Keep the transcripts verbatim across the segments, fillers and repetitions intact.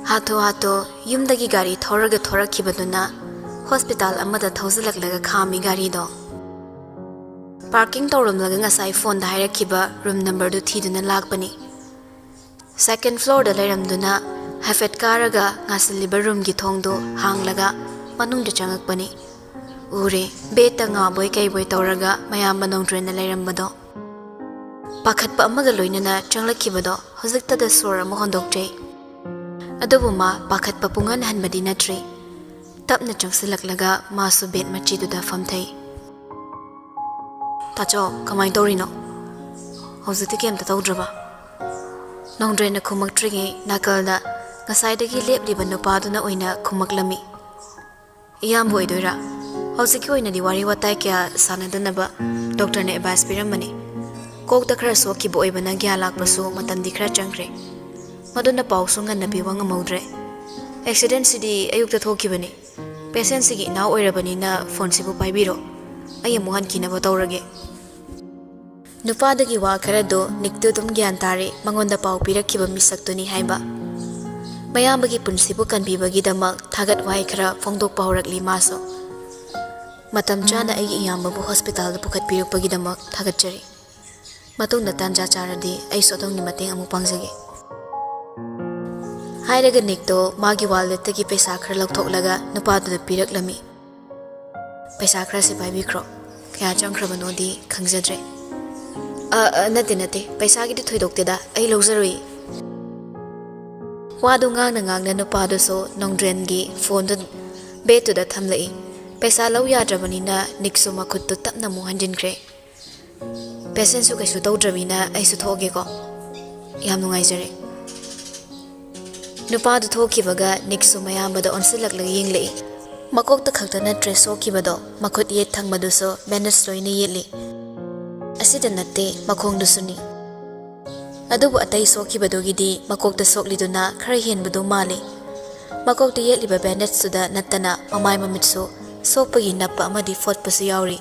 ꯍꯥꯊꯨ ꯍꯥꯊꯨ ꯌꯨꯝꯗꯒꯤ ꯒꯥꯔꯤ ꯊꯧꯔꯒ ꯊꯣꯔꯛꯈꯤꯕꯗꯨꯅ ꯍꯣꯁꯄꯤꯇꯥꯜ ꯑꯃꯗ ꯊꯧꯖꯤꯜꯂꯛꯂꯒ ꯈꯥꯝꯃꯤ ꯒꯥꯔꯤꯗꯣ꯫ ꯄꯥꯔꯀꯤꯡ ꯇꯧꯔꯝꯂꯒ ꯉꯁꯥꯏ ꯐꯣꯟꯗ ꯍꯥꯏꯔꯛꯈꯤꯕ ꯔꯨꯝ ꯅꯝꯕꯔꯗꯨ ꯊꯤꯗꯨꯅ ꯂꯥꯛꯄꯅꯤ꯫ ꯁꯦꯀꯦꯟ ꯐ꯭ꯂꯣꯔꯗ ꯂꯩꯔꯝꯗꯨꯅ ꯍꯥꯏꯐꯦꯠ ꯀꯥꯔꯒ ꯉꯥꯁꯤꯜꯂꯤꯕ ꯔꯨꯝꯒꯤ ꯊꯣꯡꯗꯨ ꯍꯥꯡꯂꯒ ꯃꯅꯨꯡꯗ ꯆꯪꯉꯛꯄꯅꯤ꯫ ꯎꯔꯦ, ꯕꯦꯠꯇ ꯉꯥꯕꯣꯏ ꯀꯩꯕꯣꯏ ꯇꯧꯔꯒ ꯃꯌꯥꯝꯕ ꯅꯣꯡꯗ꯭ꯔꯦꯟꯅ ꯂꯩꯔꯝꯕꯗꯣ꯫ ꯄꯥꯈꯠꯄ ꯑꯃꯒ ꯂꯣꯏꯅꯅ ꯆꯪꯂꯛꯈꯤꯕꯗꯣ ꯍꯧꯖꯤꯛꯇꯗ ꯁꯣꯔ ꯑꯃ ꯍꯣꯟꯗꯣꯛꯆꯩ꯫ ꯑꯗꯨꯕꯨ ꯃꯥ ꯄꯥꯈꯠꯄ ꯄꯨꯡꯍꯟ ꯍꯟꯕꯗꯤ ꯅꯠꯇ꯭ꯔꯤ꯫ ꯇꯞꯅ ꯆꯪꯁꯤꯜꯂꯛꯂꯒ ꯃꯥꯁꯨ ꯕꯦꯠ ꯃꯆꯤꯗꯨꯗ ꯐꯝꯊꯩ꯫ "ꯇꯥꯆꯧ, ꯀꯃꯥꯏꯅ ꯇꯧꯔꯤꯅꯣ? ꯍꯧꯖꯤꯛꯇꯤ ꯀꯩꯝꯇ ꯇꯧꯗ꯭ꯔꯕ?" ꯅꯣꯡꯗ꯭ꯔꯦꯟꯅ ꯈꯨꯝꯃꯛꯇ꯭ꯔꯤꯉꯩ ꯅꯥꯀꯜꯗ ꯉꯁꯥꯏꯗꯒꯤ ꯂꯦꯞꯂꯤꯕ ꯅꯨꯄꯥꯗꯨꯅ ꯑꯣꯏꯅ ꯈꯨꯝꯃꯛꯂꯝꯃꯤ꯫ "ꯏꯌꯥꯝꯕ ꯑꯣꯏꯗꯣꯏꯔꯥ? ꯍꯧꯖꯤꯛꯀꯤ ꯑꯣꯏꯅꯗꯤ ꯋꯥꯔꯤ ꯋꯥꯇꯥꯏ ꯀꯌꯥ ꯁꯥꯟꯅꯗꯅꯕ ꯗꯣꯛꯇꯔꯅ ꯑꯦꯗꯚꯥꯏꯁ ꯄꯤꯔꯝꯕꯅꯤ꯫ ꯀꯣꯛꯇ ꯈꯔ ꯁꯣꯛꯈꯤꯕ ꯑꯣꯏꯕꯅ ꯒ꯭ꯌꯥꯟ ꯂꯥꯛꯄꯁꯨ ꯃꯇꯝꯗꯤ ꯈꯔ ꯆꯪꯈ꯭ꯔꯦ꯫ ꯃꯗꯨꯅ ꯄꯥꯎꯁꯨ ꯉꯟꯅ ꯄꯤꯕ ꯉꯝꯍꯧꯗ꯭ꯔꯦ꯫ ꯑꯦꯛꯁꯤꯗꯦꯟꯁꯤꯗꯤ ꯑꯌꯨꯛꯇ ꯊꯣꯛꯈꯤꯕꯅꯤ꯫ ꯄꯦꯁꯦꯟꯁꯤꯒꯤ ꯏꯅꯥꯎ ꯑꯣꯏꯔꯕꯅꯤꯅ ꯐꯣꯟꯁꯤꯕꯨ ꯄꯥꯏꯕꯤꯔꯣ꯫ ꯑꯩ ꯑꯃꯨꯛ ꯍꯟꯈꯤꯅꯕ ꯇꯧꯔꯒꯦ꯫" ꯅꯨꯄꯥꯗꯨꯒꯤ ꯋꯥ ꯈꯔꯗꯨ ꯅꯤꯛꯇꯨ ꯑꯗꯨꯝ ꯒ꯭ꯌꯥꯟ ꯇꯥꯔꯦ, ꯃꯉꯣꯟꯗ ꯄꯥꯎ ꯄꯤꯔꯛꯈꯤꯕ ꯃꯤꯁꯛꯇꯨꯅꯤ ꯍꯥꯏꯕ꯫ ꯃꯌꯥꯝꯕꯒꯤ ꯄꯨꯟꯁꯤꯕꯨ ꯀꯟꯕꯤꯕꯒꯤꯗꯃꯛ ꯊꯥꯒꯠ ꯋꯥꯍꯩ ꯈꯔ ꯐꯣꯡꯗꯣꯛꯄ ꯍꯧꯔꯛꯂꯤ ꯃꯥꯁꯨ꯫ "ꯃꯇꯝ ꯆꯥꯅ ꯑꯩꯒꯤ ꯏꯌꯥꯝꯕꯕꯨ ꯍꯣꯁꯄꯤꯇꯥꯜꯗ ꯄꯨꯈꯠꯄꯤꯔꯛꯄꯒꯤꯗꯃꯛ ꯊꯥꯒꯠꯆꯔꯤ꯫ ꯃꯇꯨꯡꯗ ꯇꯥꯟꯖꯥ ꯆꯥꯔꯗꯤ ꯑꯩꯁꯨ ꯑꯗꯣꯝꯒꯤ ꯃꯇꯦꯡ ꯑꯃꯨꯛ ꯄꯥꯡꯖꯒꯦ꯫" ꯍꯥꯏꯔꯒ ꯅꯤꯛꯇꯣ ꯃꯥꯒꯤ ꯋꯥꯂꯦꯠꯇꯒꯤ ꯄꯩꯁꯥ ꯈꯔ ꯂꯧꯊꯣꯛꯂꯒ ꯅꯨꯄꯥꯗꯨꯗ ꯄꯤꯔꯛꯂꯝꯃꯤ꯫ "ꯄꯩꯁꯥ ꯈꯔꯁꯤ ꯄꯥꯏꯕꯤꯈ꯭ꯔꯣ꯫ ꯀꯌꯥ ꯆꯪꯈ꯭ꯔꯕꯅꯣꯗꯤ ꯈꯪꯖꯗ꯭ꯔꯦ꯫" "ꯑ, ꯑ, ꯅꯠꯇꯦ, ꯅꯠꯇꯦ, ꯄꯩꯁꯥꯒꯤꯗꯤ ꯊꯣꯏꯗꯣꯛꯇꯦꯗ, ꯑꯩ ꯂꯧꯖꯔꯣꯏ꯫" ꯋꯥꯗꯨ ꯉꯥꯡꯅ ꯉꯥꯡꯅ ꯅꯨꯄꯥꯗꯨꯁꯨ ꯅꯣꯡꯗ꯭ꯔꯦꯟꯒꯤ ꯐꯣꯟꯗꯨ ꯕꯦꯠꯇꯨꯗ ꯊꯝꯂꯛꯏ꯫ ꯄꯩꯁꯥ ꯂꯧ ꯌꯥꯗ꯭ꯔꯕꯅꯤꯅ ꯅꯤꯛꯁꯨ ꯃꯈꯨꯠꯇꯨ ꯇꯞꯅ ꯑꯃꯨꯛ ꯍꯟꯖꯤꯟꯈ꯭ꯔꯦ꯫ "ꯄꯦꯁꯦꯟꯁꯨ ꯀꯩꯁꯨ ꯇꯧꯗ꯭ꯔꯕꯅꯤꯅ ꯑꯩꯁꯨ ꯊꯣꯛꯑꯒꯦꯀꯣ꯫ ꯌꯥꯝ ꯅꯨꯡꯉꯥꯏꯖꯔꯦ꯫" ꯅꯨꯄꯥꯗꯨ ꯊꯣꯛꯈꯤꯕꯒ ꯅꯤꯛꯁꯨ ꯃꯌꯥꯝꯕꯗ ꯑꯣꯟꯁꯤꯜꯂꯛꯂꯒ ꯌꯦꯡꯂꯛꯏ꯫ ꯃꯀꯣꯛꯇ ꯈꯛꯇ ꯅꯠꯇ꯭ꯔꯦ ꯁꯣꯛꯈꯤꯕꯗꯣ, ꯃꯈꯨꯠ ꯌꯦꯠ ꯊꯪꯕꯗꯨꯁꯨ ꯕꯦꯟꯗꯦꯖ ꯂꯣꯏꯅ ꯌꯦꯠꯂꯤ꯫ ꯑꯁꯤꯗ ꯅꯠꯇꯦ, ꯃꯈꯣꯡꯗꯨꯁꯨꯅꯤ꯫ ꯑꯗꯨꯕꯨ ꯑꯇꯩ ꯁꯣꯛꯈꯤꯕꯗꯨꯒꯤꯗꯤ ꯃꯀꯣꯛꯇ ꯁꯣꯛꯂꯤꯗꯨꯅ ꯈꯔ ꯍꯦꯟꯕꯗꯨ ꯃꯥꯜꯂꯤ꯫ ꯃꯀꯣꯛꯇ ꯌꯦꯠꯂꯤꯕ ꯕꯦꯟꯗꯦꯖꯇꯨꯗ ꯅꯠꯇꯅ ꯃꯃꯥꯏ ꯃꯃꯤꯠꯁꯨ ꯁꯣꯛꯄꯒꯤ ꯅꯞꯄ ꯑꯃꯗꯤ ꯐꯣꯠꯄꯁꯨ ꯌꯥꯎꯔꯤ꯫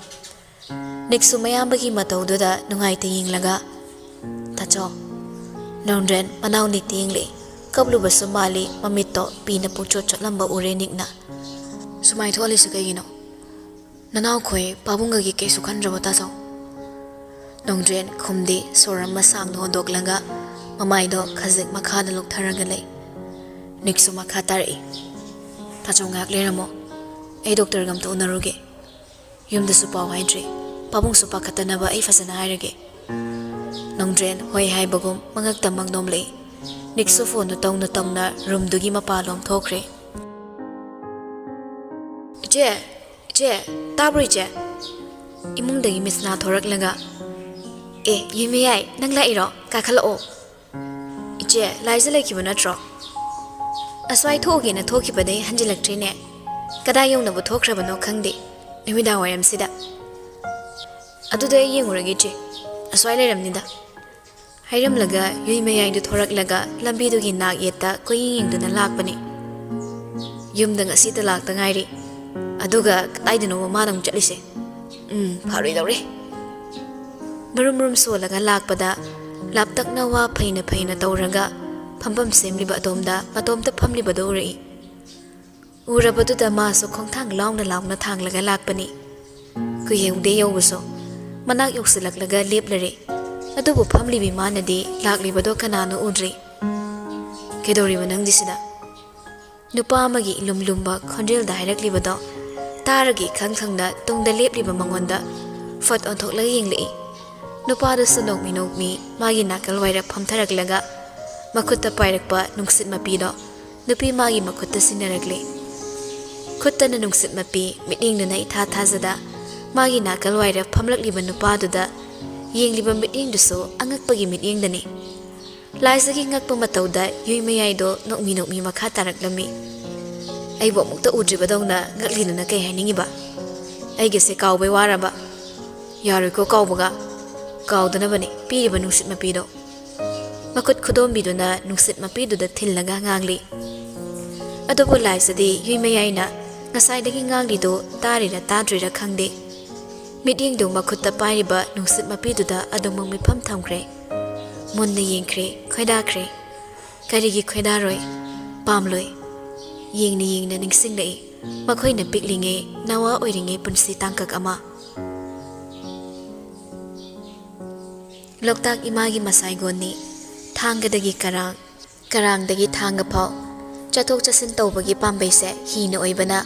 ꯅꯤꯛꯁꯨ ꯃꯌꯥꯝꯕꯒꯤ ꯃꯇꯧꯗꯨꯗ ꯅꯨꯡꯉꯥꯏꯇ ꯌꯦꯡꯂꯒ, "ꯇꯥꯆꯧ꯫" ꯅꯣꯡꯗ꯭ꯔꯦꯟ ꯃꯅꯥꯎ ꯅꯤꯛꯇ ꯌꯦꯡꯂꯛꯏ꯫ ꯀꯞꯂꯨꯕꯁꯨ ꯃꯥꯜꯂꯤ, ꯃꯃꯤꯠꯇꯣ ꯄꯤꯅ ꯄꯨꯡꯆꯣꯠ ꯆꯣꯠꯂꯝꯕ ꯎꯔꯦ ꯅꯤꯛꯅ꯫ "ꯁꯨꯃꯥꯏ ꯊꯣꯛꯍꯜꯂꯤꯁꯤ ꯀꯩꯒꯤꯅꯣ? ꯅꯅꯥꯎꯈꯣꯏ ꯄꯥꯕꯨꯡꯒꯒꯤ ꯀꯩꯁꯨ ꯈꯟꯗ꯭ꯔꯕꯣ, ꯇꯥꯖꯧ?" ꯅꯣꯡꯗ꯭ꯔꯦꯟ ꯈꯨꯝꯗꯦ, ꯁꯣꯔ ꯑꯃ ꯁꯥꯡꯅ ꯍꯣꯟꯗꯣꯛꯂꯒ ꯃꯃꯥꯏꯗꯣ ꯈꯖꯤꯛ ꯃꯈꯥꯗ ꯂꯨꯛꯊꯔꯒ ꯂꯩ꯫ ꯅꯤꯛꯁꯨ ꯃꯈꯥ ꯇꯥꯔꯛꯏ꯫ "ꯇꯥꯖꯧ, ꯉꯥꯏꯍꯥꯛ ꯂꯩꯔꯝꯃꯣ, ꯑꯩ ꯗꯣꯛꯇꯔꯒ ꯑꯝꯇ ꯎꯅꯔꯨꯒꯦ꯫ ꯌꯨꯝꯗꯁꯨ ꯄꯥꯎ ꯍꯥꯏꯗ꯭ꯔꯤ, ꯄꯥꯕꯨꯡꯁꯨ ꯄꯥꯈꯠꯇꯅꯕ ꯑꯩ ꯐꯖꯅ ꯍꯥꯏꯔꯒꯦ꯫" ꯅꯣꯡꯗ꯭ꯔꯦꯟ ꯍꯣꯏ ꯍꯥꯏꯕꯒꯨꯝ ꯃꯉꯛꯇ ꯃꯪ ꯅꯣꯝꯂꯛꯏ꯫ ꯅꯤꯛꯁꯨ ꯐꯣꯟꯗꯨ ꯇꯧꯅ ꯇꯧꯅ ꯔꯨꯝꯗꯨꯒꯤ ꯃꯄꯥꯟꯂꯣꯝ ꯊꯣꯛꯈ꯭ꯔꯦ꯫ "ꯏꯆꯦ, ꯏꯆꯦ, ꯇꯥꯕ꯭ꯔꯣ ꯏꯆꯦ?" ꯏꯃꯨꯡꯗꯒꯤ ꯃꯤꯁꯅꯥ ꯊꯣꯔꯛꯂꯒ, "ꯑꯦ, ꯌꯦꯡꯕ ꯌꯥꯏ, ꯅꯪ ꯂꯥꯛꯏꯔꯣ? ꯀꯥꯈꯠꯂꯛꯑꯣ꯫" "ꯏꯆꯦ, ꯂꯥꯏꯖ ꯂꯩꯈꯤꯕ ꯅꯠꯇ꯭ꯔꯣ? ꯑꯁ꯭ꯋꯥꯏ ꯊꯣꯛꯎꯒꯦꯅ ꯊꯣꯛꯈꯤꯕꯗꯩ ꯍꯟꯖꯤꯜꯂꯛꯇ꯭ꯔꯤꯅꯦ꯫ ꯀꯗꯥꯏ ꯌꯧꯅꯕꯨ ꯊꯣꯛꯈ꯭ꯔꯕꯅꯣ ꯈꯪꯗꯦ, ꯅꯨꯃꯤꯗꯥꯡ ꯋꯥꯏꯔꯝꯁꯤꯗ꯫" "ꯑꯗꯨꯗ ꯑꯩ ꯌꯦꯡꯉꯨꯔꯒꯦ ꯏꯆꯦ, ꯑꯁ꯭ꯋꯥꯏ ꯂꯩꯔꯝꯅꯤꯗ꯫" ꯍꯥꯏꯔꯝꯂꯒ ꯌꯨꯏ ꯃꯌꯥꯏꯗꯨ ꯊꯣꯔꯛꯂꯒ ꯂꯝꯕꯤꯗꯨꯒꯤ ꯅꯥꯛ ꯌꯦꯠꯇ ꯀꯣꯏꯌꯦꯡ ꯌꯦꯡꯗꯨꯅ ꯂꯥꯛꯄꯅꯤ꯫ "ꯌꯨꯝꯗ ꯉꯁꯤꯇ ꯂꯥꯛꯇ ꯉꯥꯏꯔꯤ, ꯑꯗꯨꯒ ꯀꯗꯥꯏꯗꯅꯣꯕ ꯃꯥꯅ ꯑꯃꯨꯛ ꯆꯠꯂꯤꯁꯦ? ꯎꯝ, ꯐꯔꯣꯏꯗꯧꯔꯦ꯫" ꯃꯔꯨꯝ ꯃꯔꯨꯝ ꯁꯣꯜꯂꯒ ꯂꯥꯛꯄꯗ ꯂꯥꯞꯇꯛꯅ ꯋꯥ ꯐꯩꯅ ꯐꯩꯅ ꯇꯧꯔꯒ ꯐꯝꯐꯝ ꯁꯦꯝꯂꯤꯕ ꯑꯗꯣꯝꯗ ꯃꯇꯣꯝꯇ ꯐꯝꯂꯤꯕꯗꯨ ꯎꯔꯛꯏ꯫ ꯎꯔꯕꯗꯨꯗ ꯃꯥꯁꯨ ꯈꯣꯡꯊꯥꯡ ꯂꯥꯎꯅ ꯂꯥꯎꯅ ꯊꯥꯡꯂꯒ ꯂꯥꯛꯄꯅꯤ꯫ ꯀꯨꯏꯍꯧꯗꯦ ꯌꯧꯕꯁꯨ꯫ ꯃꯅꯥꯛ ꯌꯧꯁꯤꯜꯂꯛꯂꯒ ꯂꯦꯞꯂꯔꯦ꯫ ꯑꯗꯨꯕꯨ ꯐꯝꯂꯤꯕꯤ ꯃꯥꯅꯗꯤ ꯂꯥꯛꯂꯤꯕꯗꯣ ꯀꯅꯥꯅꯣ ꯎꯗ꯭ꯔꯤ꯫ "ꯀꯩꯗꯧꯔꯤꯕ ꯅꯪꯗꯤ ꯁꯤꯗ?" ꯅꯨꯄꯥ ꯑꯃꯒꯤ ꯏꯂꯨꯝ ꯂꯨꯝꯕ ꯈꯣꯟꯖꯦꯜꯗ ꯍꯥꯏꯔꯛꯂꯤꯕꯗꯣ ꯇꯥꯔꯒ ꯏꯈꯪ ꯈꯪꯅ ꯇꯨꯡꯗ ꯂꯦꯞꯂꯤꯕ ꯃꯉꯣꯟꯗ ꯐꯠ ꯑꯣꯟꯊꯣꯛꯂꯒ ꯌꯦꯡꯂꯛꯏ꯫ ꯅꯨꯄꯥꯗꯨꯁꯨ ꯅꯣꯛꯃꯤ ꯅꯣꯛꯃꯤ ꯃꯥꯒꯤ ꯅꯥꯀꯜ ꯋꯥꯏꯔꯞ ꯐꯝꯊꯔꯛꯂꯒ ꯃꯈꯨꯠꯇ ꯄꯥꯏꯔꯛꯄ ꯅꯨꯡꯁꯤꯠ ꯃꯄꯤꯗꯣ ꯅꯨꯄꯤ ꯃꯥꯒꯤ ꯃꯈꯨꯠꯇ ꯁꯤꯟꯅꯔꯛꯂꯦ꯫ ꯈꯨꯠꯇꯅ ꯅꯨꯡꯁꯤꯠ ꯃꯄꯤ, ꯃꯤꯠꯌꯦꯡꯗꯨꯅ ꯏꯊꯥ ꯊꯥꯖꯗ ꯃꯥꯒꯤ ꯅꯥꯀꯜ ꯋꯥꯏꯔꯞ ꯐꯝꯂꯛꯂꯤꯕ ꯅꯨꯄꯥꯗꯨꯗ ꯌꯦꯡꯂꯤꯕ ꯃꯤꯠꯌꯦꯡꯗꯨꯁꯨ ꯑꯉꯛꯄꯒꯤ ꯃꯤꯠꯌꯦꯡꯗꯅꯤ꯫ ꯂꯥꯏꯖꯒꯤ ꯉꯛꯄ ꯃꯇꯧꯗ ꯌꯨꯏ ꯃꯌꯥꯏꯗꯣ ꯅꯣꯛꯃꯤ ꯅꯣꯛꯃꯤ ꯃꯈꯥ ꯇꯥꯔꯛꯂꯝꯃꯤ꯫ "ꯑꯩꯕꯨ ꯑꯃꯨꯛꯇ ꯎꯗ꯭ꯔꯤꯕꯗꯧꯅ ꯉꯛꯂꯤꯗꯨꯅ ꯀꯩ ꯍꯥꯏꯅꯤꯡꯉꯤꯕ? ꯑꯩꯒꯤꯁꯦ ꯀꯥꯎꯕꯩ ꯋꯥꯔꯕ? ꯌꯥꯔꯣꯏꯀꯣ ꯀꯥꯎꯕꯒ꯫ ꯀꯥꯎꯗꯅꯕꯅꯤ ꯄꯤꯔꯤꯕ ꯅꯨꯡꯁꯤꯠ ꯃꯄꯤꯗꯣ꯫" ꯃꯈꯨꯠ ꯈꯨꯗꯣꯝꯕꯤꯗꯨꯅ ꯅꯨꯡꯁꯤꯠ ꯃꯄꯤꯗꯨꯗ ꯊꯤꯜꯂꯒ ꯉꯥꯡꯂꯤ꯫ ꯑꯗꯨꯕꯨ ꯂꯥꯏꯖꯗꯤ ꯌꯨꯏ ꯃꯌꯥꯏꯅ ꯉꯁꯥꯏꯗꯒꯤ ꯉꯥꯡꯂꯤꯗꯨ ꯇꯥꯔꯤꯔ ꯇꯥꯗ꯭ꯔꯤꯔ ꯈꯪꯗꯦ꯫ ꯃꯤꯠꯌꯦꯡꯗꯨ ꯃꯈꯨꯠꯇ ꯄꯥꯏꯔꯤꯕ ꯅꯨꯡꯁꯤꯠ ꯃꯄꯤꯗꯨꯗ ꯑꯗꯨꯃꯛ ꯃꯤꯠꯐꯝ ꯊꯝꯈ꯭ꯔꯦ꯫ ꯃꯨꯟꯅ ꯌꯦꯡꯈ꯭ꯔꯦ, ꯈꯣꯏꯗꯥꯈ꯭ꯔꯦ꯫ ꯀꯔꯤꯒꯤ ꯈꯣꯏꯗꯥꯔꯣꯏ, ꯄꯥꯝꯂꯣꯏ? ꯌꯦꯡꯅ ꯌꯦꯡꯅ ꯅꯤꯡꯁꯤꯡꯂꯛꯏ ꯃꯈꯣꯏꯅ ꯄꯤꯛꯂꯤꯉꯩ, ꯅꯋꯥ ꯑꯣꯏꯔꯤꯉꯩ ꯄꯨꯟꯁꯤ ꯇꯥꯡꯀꯛ ꯑꯃ꯫ ꯂꯣꯛꯇꯥꯛ ꯏꯃꯥꯒꯤ ꯃꯁꯥꯏꯒꯣꯟꯅꯤ꯫ ꯊꯥꯡꯒꯗꯒꯤ ꯀꯔꯥꯡ, ꯀꯔꯥꯡꯗꯒꯤ ꯊꯥꯡꯒ ꯐꯥꯎ ꯆꯠꯊꯣꯛ ꯆꯠꯁꯤꯟ ꯇꯧꯕꯒꯤ ꯄꯥꯝꯕꯩꯁꯦ ꯍꯤꯅ ꯑꯣꯏꯕꯅ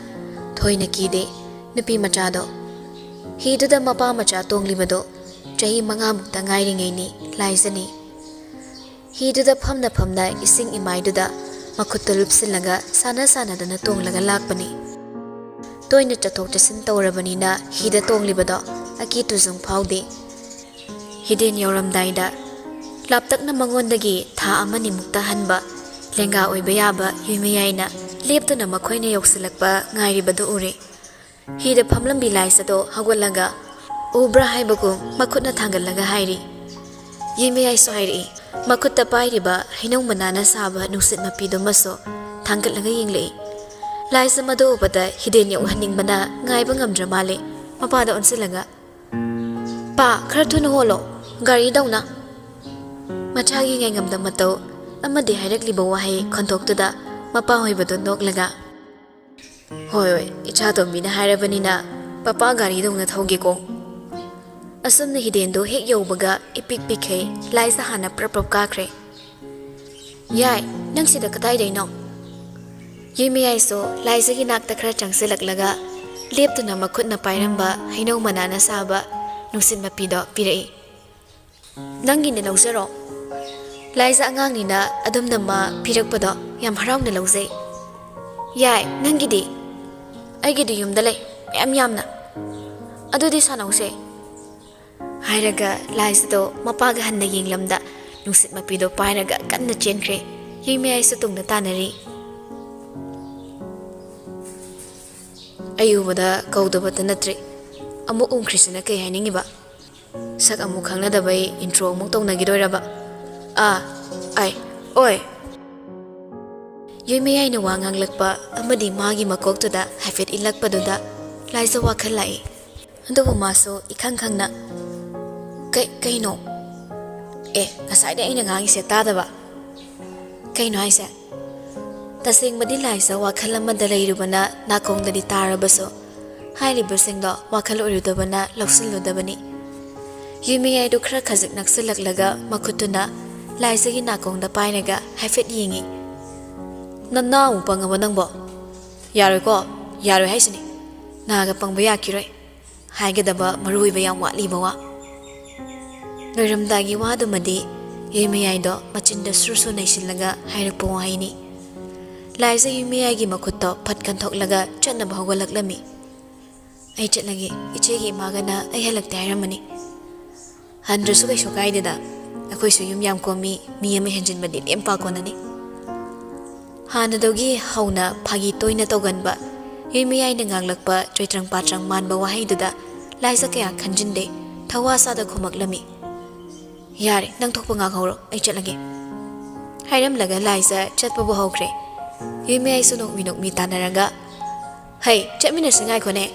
ꯊꯣꯏꯅ ꯀꯤꯗꯦ ꯅꯨꯄꯤ ꯃꯆꯥꯗꯣ꯫ ꯍꯤꯗꯨꯗ ꯃꯄꯥ ꯃꯆꯥ ꯇꯣꯡꯂꯤꯕꯗꯣ ꯆꯍꯤ ꯃꯉꯥꯃꯨꯛꯇ ꯉꯥꯏꯔꯤꯉꯩꯅꯤ ꯂꯥꯏꯖꯅꯤ꯫ ꯍꯤꯗꯨꯗ ꯐꯝꯅ ꯐꯝꯅ ꯏꯁꯤꯡ ꯏꯃꯥꯏꯗꯨꯗ ꯃꯈꯨꯠꯇ ꯂꯨꯞꯁꯤꯜꯂꯒ ꯁꯥꯟꯅ ꯁꯥꯟꯅꯗꯅ ꯇꯣꯡꯂꯒ ꯂꯥꯛꯄꯅꯤ꯫ ꯇꯣꯏꯅ ꯆꯠꯊꯣꯛ ꯆꯠꯁꯤꯟ ꯇꯧꯔꯕꯅꯤꯅ ꯍꯤꯗ ꯇꯣꯡꯂꯤꯕꯗꯣ ꯑꯀꯤ ꯇꯨꯖꯨꯡ ꯐꯥꯎꯗꯦ꯫ ꯍꯤꯗꯦꯟ ꯌꯧꯔꯝꯗꯥꯏꯗ ꯂꯥꯞꯇꯛꯅ ꯃꯉꯣꯟꯗꯒꯤ ꯊꯥ ꯑꯃꯅꯤꯃꯨꯛꯇ ꯍꯟꯕ ꯂꯦꯡꯒꯥ ꯑꯣꯏꯕ ꯌꯥꯕ ꯌꯨꯝꯃꯤꯌꯥꯏꯅ ꯂꯦꯞꯇꯨꯅ ꯃꯈꯣꯏꯅ ꯌꯧꯁꯤꯜꯂꯛꯄ ꯉꯥꯏꯔꯤꯕꯗꯨ ꯎꯔꯦ꯫ ꯍꯤꯗ ꯐꯝꯂꯝꯕꯤ ꯂꯥꯏꯁꯗꯣ ꯍꯧꯒꯠꯂꯒ ꯎꯕ꯭ꯔꯥ ꯍꯥꯏꯕꯒꯨꯝ ꯃꯈꯨꯠꯅ ꯊꯥꯡꯒꯠꯂꯒ ꯍꯥꯏꯔꯤ꯫ ꯌꯦꯡꯃꯌꯥꯏꯁꯨ ꯍꯥꯏꯔꯛꯏ, ꯃꯈꯨꯠꯇ ꯄꯥꯏꯔꯤꯕ ꯍꯩꯅꯧ ꯃꯅꯥꯅ ꯁꯥꯕ ꯅꯨꯡꯁꯤꯠ ꯃꯄꯤꯗꯨꯃꯁꯨ ꯊꯥꯡꯒꯠꯂꯒ ꯌꯦꯡꯂꯛꯏ꯫ ꯂꯥꯏꯁ ꯃꯗꯨ ꯎꯕꯗ ꯍꯤꯗꯦꯟ ꯌꯧꯍꯟꯅꯤꯡꯕꯅ ꯉꯥꯏꯕ ꯉꯝꯗ꯭ꯔ ꯃꯥꯜꯂꯦ꯫ ꯃꯄꯥꯗ ꯑꯣꯟꯁꯤꯜꯂꯒ, "ꯄꯥ, ꯈꯔ ꯊꯨꯅ ꯍꯣꯜꯂꯣ, ꯒꯥꯔꯤꯗꯧꯅ!" ꯃꯆꯥꯒꯤ ꯉꯥꯏꯉꯝꯗ ꯃꯇꯧ ꯑꯃꯗꯤ ꯍꯥꯏꯔꯛꯂꯤꯕ ꯋꯥꯍꯩ ꯈꯣꯟꯊꯣꯛꯇꯨꯗ ꯃꯄꯥ ꯑꯣꯏꯕꯗꯨ ꯅꯣꯛꯂꯒ, "ꯍꯣꯏ, ꯍꯣꯏ, ꯏꯆꯥ ꯇꯣꯝꯕꯤꯅ ꯍꯥꯏꯔꯕꯅꯤꯅ ꯄꯄꯥ ꯒꯥꯔꯤꯗꯧꯅ ꯊꯧꯒꯦꯀꯣ꯫" ꯑꯁꯨꯝꯅ ꯍꯤꯗꯦꯟꯗꯣ ꯍꯦꯛ ꯌꯧꯕꯒ ꯏꯄꯤꯛ ꯄꯤꯛꯈꯩ ꯂꯥꯏꯖ ꯍꯥꯟꯅ ꯄ꯭ꯔꯞ ꯄ꯭ꯔꯞ ꯀꯥꯈ꯭ꯔꯦ꯫ "ꯌꯥꯏ, ꯅꯪ ꯁꯤꯗ ꯀꯗꯥꯏꯗꯩꯅꯣ?" ꯌꯦꯡꯃꯌꯥꯏꯁꯨ ꯂꯥꯏꯖꯒꯤ ꯅꯥꯛꯇ ꯈꯔ ꯆꯪꯁꯤꯜꯂꯛꯂꯒ ꯂꯦꯞꯇꯨꯅ ꯃꯈꯨꯠꯅ ꯄꯥꯏꯔꯝꯕ ꯍꯩꯅꯧ ꯃꯅꯥꯅ ꯁꯥꯕ ꯅꯨꯡꯁꯤꯠ ꯃꯄꯤꯗꯣ ꯄꯤꯔꯛꯏ꯫ "ꯅꯪꯒꯤꯅꯦ, ꯂꯧꯖꯔꯣ꯫" ꯂꯥꯏꯖ ꯑꯉꯥꯡꯅꯤꯅ ꯑꯗꯨꯝꯅ ꯃꯥ ꯄꯤꯔꯛꯄꯗꯣ ꯌꯥꯝ ꯍꯔꯥꯎꯅ ꯂꯧꯖꯩ꯫ "ꯌꯥꯏ, ꯅꯪꯒꯤꯗꯤ?" "ꯑꯩꯒꯤꯗꯤ ꯌꯨꯝꯗ ꯂꯩ, ꯃꯌꯥꯝ ꯌꯥꯝꯅ꯫" "ꯑꯗꯨꯗꯤ ꯁꯥꯟꯅꯧꯁꯦ꯫" ꯍꯥꯏꯔꯒ ꯂꯥꯏꯖꯗꯣ ꯃꯄꯥꯒ ꯍꯟꯅ ꯌꯦꯡꯂꯝꯗ ꯅꯨꯡꯁꯤꯠ ꯃꯄꯤꯗꯣ ꯄꯥꯏꯔꯒ ꯀꯟꯅ ꯆꯦꯟꯈ꯭ꯔꯦ꯫ ꯌꯦꯡꯃꯌꯥꯏꯁꯨ ꯇꯨꯡꯗ ꯇꯥꯟꯅꯔꯤ꯫ "ꯑꯩ ꯎꯕꯗ ꯀꯧꯗꯕꯇ ꯅꯠꯇ꯭ꯔꯦ, ꯑꯃꯨꯛ ꯎꯝꯈ꯭ꯔꯤꯁꯤꯅ ꯀꯩ ꯍꯥꯏꯅꯤꯡꯉꯤꯕ? ꯁꯛ ꯑꯃꯨꯛ ꯈꯪꯅꯗꯕꯩ intro ꯑꯃꯨꯛ ꯇꯧꯅꯈꯤꯗꯣꯏꯔꯕ? ꯑꯥ, ꯑꯥꯏ, ꯑꯣꯏ!" ꯌꯣꯏꯃꯌꯥꯏꯅ ꯋꯥ ꯉꯥꯡꯂꯛꯄ ꯑꯃꯗꯤ ꯃꯥꯒꯤ ꯃꯀꯣꯛꯇꯨꯗ ꯍꯥꯏꯐꯦꯠ ꯏꯜꯂꯛꯄꯗꯨꯗ ꯂꯥꯏꯖ ꯋꯥꯈꯜ ꯂꯥꯛꯏ꯫ ꯑꯗꯨꯕꯨ ꯃꯥꯁꯨ ꯏꯈꯪ ꯈꯪꯅ, "ꯀꯩ-, ꯀꯩꯅꯣ? ꯑꯦ, ꯉꯁꯥꯏꯗꯩ ꯑꯩꯅ ꯉꯥꯡꯉꯤꯁꯦ ꯇꯥꯗꯕ?" ꯀꯩꯅꯣ ꯍꯥꯏꯁꯦ? ꯇꯁꯦꯡꯕꯗꯤ ꯂꯥꯏꯖ ꯋꯥꯈꯜ ꯑꯃꯗ ꯂꯩꯔꯨꯕꯅ ꯅꯥꯀꯣꯡꯗꯗꯤ ꯇꯥꯔꯕꯁꯨ, ꯍꯥꯏꯔꯤꯕꯁꯤꯡꯗꯣ ꯋꯥꯈꯜ ꯑꯣꯏꯔꯨꯗꯕꯅ ꯂꯧꯁꯤꯜꯂꯨꯗꯕꯅꯤ꯫ ꯌꯨꯝ ꯃꯌꯥꯏꯗꯨ ꯈꯔ ꯈꯖꯤꯛ ꯅꯛꯁꯤꯜꯂꯛꯂꯒ ꯃꯈꯨꯠꯇꯨꯅ ꯂꯥꯏꯖꯒꯤ ꯅꯥꯀꯣꯡꯗ ꯄꯥꯏꯔꯒ ꯍꯥꯏꯐꯦꯠ ꯌꯦꯡꯉꯤ꯫ "ꯅꯅꯥ ꯑꯃꯨꯛ ꯄꯪꯉꯕ ꯅꯪꯕꯣ? ꯌꯥꯔꯣꯏꯀꯣ, ꯌꯥꯔꯣꯏ ꯍꯥꯏꯁꯤꯅꯤ꯫ ꯅꯥꯒ ꯄꯪꯕ ꯌꯥꯈꯤꯔꯣꯏ꯫ ꯍꯥꯏꯒꯗꯕ ꯃꯔꯨꯑꯣꯏꯕ ꯌꯥꯝ ꯋꯥꯠꯂꯤꯕ ꯋꯥ꯫" ꯂꯣꯏꯔꯝꯗꯥꯏꯒꯤ ꯋꯥꯗꯨꯃꯗꯤ ꯌꯨꯝ ꯃꯌꯥꯏꯗꯣ ꯃꯆꯤꯟꯗ ꯁꯨꯔ ꯁꯨꯔ ꯅꯩꯁꯤꯜꯂꯒ ꯍꯥꯏꯔꯛꯄ ꯋꯥꯍꯩꯅꯤ꯫ ꯂꯥꯏꯖ ꯌꯨꯝ ꯃꯌꯥꯏꯒꯤ ꯃꯈꯨꯠꯇꯣ ꯐꯠ ꯀꯟꯊꯣꯛꯂꯒ ꯆꯠꯅꯕ ꯍꯧꯒꯠꯂꯛꯂꯝꯃꯤ꯫ "ꯑꯩ ꯆꯠꯂꯒꯦ, ꯏꯆꯦꯒꯤ ꯏꯃꯥꯒꯅ ꯑꯩ ꯍꯜꯂꯛꯇꯦ ꯍꯥꯏꯔꯝꯃꯅꯤ꯫ ꯍꯟꯗ꯭ꯔꯁꯨ ꯀꯩꯁꯨ ꯀꯥꯏꯗꯦꯗ, ꯑꯩꯈꯣꯏꯁꯨ ꯌꯨꯝ ꯌꯥꯝ ꯀꯣꯝꯃꯤ, ꯃꯤ ꯑꯃ ꯍꯦꯟꯖꯤꯟꯕꯗꯤ ꯂꯦꯝ ꯄꯥ ꯀꯣꯟꯅꯅꯤ꯫" ꯍꯥꯟꯅꯗꯒꯤ ꯍꯧꯅ ꯐꯥꯒꯤ ꯇꯣꯏꯅ ꯇꯧꯒꯟꯕ ꯌꯨꯝ ꯃꯌꯥꯏꯅ ꯉꯥꯡꯂꯛꯄ ꯆꯣꯏꯇ꯭ꯔꯪ ꯄꯥꯇ꯭ꯔꯪ ꯃꯥꯟꯕ ꯋꯥꯍꯩꯗꯨꯗ ꯂꯥꯏꯖ ꯀꯌꯥ ꯈꯟꯖꯤꯟꯗꯦ, ꯊꯋꯥ ꯁꯥꯗ ꯈꯨꯝꯃꯛꯂꯝꯃꯤ꯫ "ꯌꯥꯔꯦ, ꯅꯪ ꯊꯣꯛꯄ ꯉꯥꯡꯍꯧꯔꯣ, ꯑꯩ ꯆꯠꯂꯒꯦ꯫" ꯍꯥꯏꯔꯝꯂꯒ ꯂꯥꯏꯖ ꯆꯠꯄꯕꯨ ꯍꯧꯈ꯭ꯔꯦ꯫ ꯌꯨꯝ ꯃꯌꯥꯏꯁꯨ ꯅꯣꯛꯃꯤ ꯅꯣꯛꯃꯤ ꯇꯥꯟꯅꯔꯒ, "ꯍꯩ, ꯆꯠꯃꯤꯟꯅꯁꯤ, ꯉꯥꯏꯈꯣꯅꯦ꯫"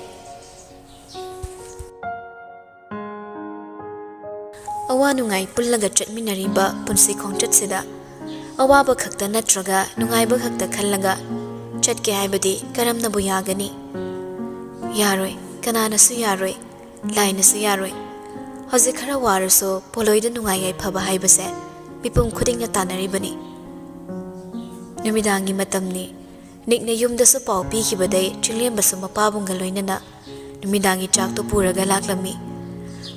ꯑꯋꯥ ꯅꯨꯡꯉꯥꯏ ꯄꯨꯜꯂꯒ ꯆꯠꯃꯤꯟꯅꯔꯤꯕ ꯄꯨꯟꯁꯤ ꯈꯣꯡꯆꯠꯁꯤꯗ ꯑꯋꯥꯕ ꯈꯛꯇ ꯅꯠꯇ꯭ꯔꯒ ꯅꯨꯡꯉꯥꯏꯕ ꯈꯛꯇ ꯈꯜꯂꯒ ꯆꯠꯀꯦ ꯍꯥꯏꯕꯗꯤ ꯀꯔꯝꯅꯕꯨ ꯌꯥꯒꯅꯤ? ꯌꯥꯔꯣꯏ, ꯀꯅꯥꯅꯁꯨ ꯌꯥꯔꯣꯏ, ꯂꯥꯏꯅꯁꯨ ꯌꯥꯔꯣꯏ꯫ ꯍꯧꯖꯤꯛ ꯈꯔ ꯋꯥꯔꯁꯨ ꯄꯣꯂꯣꯏꯗ ꯅꯨꯡꯉꯥꯏ ꯌꯥꯏꯐꯕ ꯍꯥꯏꯕꯁꯦ ꯃꯤꯄꯨꯝ ꯈꯨꯗꯤꯡꯅ ꯇꯥꯟꯅꯔꯤꯕꯅꯤ꯫ ꯅꯨꯃꯤꯗꯥꯡꯒꯤ ꯃꯇꯝꯅꯤ꯫ ꯅꯤꯛꯅ ꯌꯨꯝꯗꯁꯨ ꯄꯥꯎ ꯄꯤꯈꯤꯕꯗꯩ ꯆꯤꯡꯂꯦꯝꯕꯁꯨ ꯃꯄꯥꯕꯨꯡꯒ ꯂꯣꯏꯅꯅ ꯅꯨꯃꯤꯗꯥꯡꯒꯤ ꯆꯥꯛꯇꯨ ꯄꯨꯔꯒ ꯂꯥꯛꯂꯝꯃꯤ꯫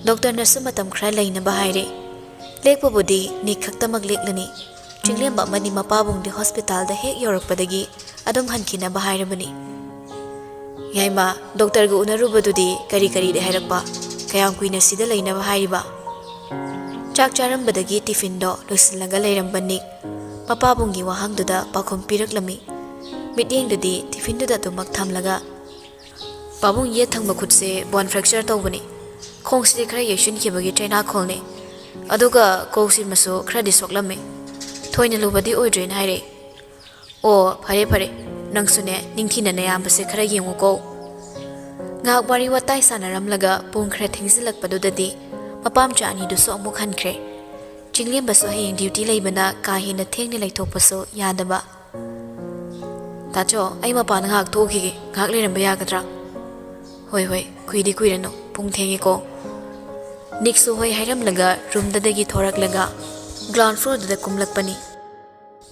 ꯗꯣꯛꯇꯔꯅꯁꯨ ꯃꯇꯝ ꯈꯔ ꯂꯩꯅꯕ ꯍꯥꯏꯔꯦ꯫ ꯂꯦꯛꯄꯕꯨꯗꯤ ꯅꯤꯛ ꯈꯛꯇꯃꯛ ꯂꯦꯛꯂꯅꯤ꯫ ꯆꯤꯡꯂꯦꯝꯕ ꯑꯃꯗꯤ ꯃꯄꯥꯕꯨꯡꯗꯤ ꯍꯣꯁꯄꯤꯇꯥꯜꯗ ꯍꯦꯛ ꯌꯧꯔꯛꯄꯗꯒꯤ ꯑꯗꯨꯝ ꯍꯟꯈꯤꯅꯕ ꯍꯥꯏꯔꯕꯅꯤ꯫ "ꯌꯥꯏꯃ, ꯗꯣꯛꯇꯔꯒ ꯎꯅꯔꯨꯕꯗꯨꯗꯤ ꯀꯔꯤ ꯀꯔꯤꯗꯤ ꯍꯥꯏꯔꯛꯄ? ꯀꯌꯥꯝ ꯀꯨꯏꯅ ꯁꯤꯗ ꯂꯩꯅꯕ ꯍꯥꯏꯔꯤꯕ?" ꯆꯥꯛ ꯆꯥꯔꯝꯕꯗꯒꯤ ꯇꯤꯐꯤꯟꯗꯣ ꯂꯣꯏꯁꯤꯜꯂꯒ ꯂꯩꯔꯝꯕ ꯅꯤꯛ ꯃꯄꯥꯕꯨꯡꯒꯤ ꯋꯥꯍꯪꯗꯨꯗ ꯄꯥꯎꯈꯨꯝ ꯄꯤꯔꯛꯂꯝꯃꯤ꯫ ꯃꯤꯠꯌꯦꯡꯗꯨꯗꯤ ꯇꯤꯐꯤꯟꯗꯨꯗ ꯑꯗꯨꯃꯛ ꯊꯝꯂꯒ, "ꯄꯥꯕꯨꯡ, ꯌꯦꯠ ꯊꯪꯕ ꯈꯨꯠꯁꯦ bone fracture ꯇꯧꯕꯅꯤ꯫ ꯈꯣꯡꯁꯤꯗꯤ ꯈꯔ ꯌꯩꯁꯤꯟꯈꯤꯕꯒꯤ ꯆꯩꯅꯥꯈꯣꯜꯅꯤ꯫ ꯑꯗꯨꯒ ꯀꯣꯛꯁꯤꯃꯁꯨ ꯈꯔꯗꯤ ꯁꯣꯛꯂꯝꯃꯤ꯫ ꯊꯣꯏꯅ ꯂꯨꯕꯗꯤ ꯑꯣꯏꯗ꯭ꯔꯦꯅ ꯍꯥꯏꯔꯛꯏ꯫" "ꯑꯣ, ꯐꯔꯦ ꯐꯔꯦ, ꯅꯪꯁꯨꯅꯦ ꯅꯤꯡꯊꯤꯅ ꯅꯌꯥꯝꯕꯁꯦ ꯈꯔ ꯌꯦꯡꯉꯨꯀꯣ꯫" ꯉꯥꯏꯍꯥꯛ ꯋꯥꯔꯤ ꯋꯥꯇꯥꯏ ꯁꯥꯟꯅꯔꯝꯂꯒ ꯄꯨꯡ ꯈꯔ ꯊꯦꯡꯖꯤꯜꯂꯛꯄꯗꯨꯗꯗꯤ ꯃꯄꯥꯝꯆꯥ ꯑꯅꯤꯗꯨꯁꯨ ꯑꯃꯨꯛ ꯍꯟꯈ꯭ꯔꯦ꯫ ꯆꯤꯡꯂꯦꯝꯕꯁꯨ ꯍꯌꯦꯡ ꯗ꯭ꯌꯨꯇꯤ ꯂꯩꯕꯅ ꯀꯥ ꯍꯦꯟꯅ ꯊꯦꯡꯅ ꯂꯩꯊꯣꯛꯄꯁꯨ ꯌꯥꯗꯕ꯫ "ꯇꯥꯆꯧ, ꯑꯩ ꯃꯄꯥꯟꯗ ꯉꯥꯏꯍꯥꯛ ꯊꯣꯛꯎꯈꯤꯒꯦ, ꯉꯥꯏꯍꯥꯛ ꯂꯩꯔꯝꯕ ꯌꯥꯒꯗ꯭ꯔꯥ?" "ꯍꯣꯏ, ꯍꯣꯏ, ꯀꯨꯏꯗꯤ ꯀꯨꯏꯔꯅꯨ, ꯄꯨꯡ ꯊꯦꯡꯉꯦꯀꯣ꯫" ꯅꯤꯛꯁꯨ ꯍꯣꯏ ꯍꯥꯏꯔꯝꯂꯒ ꯔꯨꯝꯗꯗꯒꯤ ꯊꯣꯔꯛꯂꯒ ꯒ꯭ꯔꯥꯎꯟ ꯐ꯭ꯂꯣꯔꯗꯨꯗ ꯀꯨꯝꯂꯛꯄꯅꯤ꯫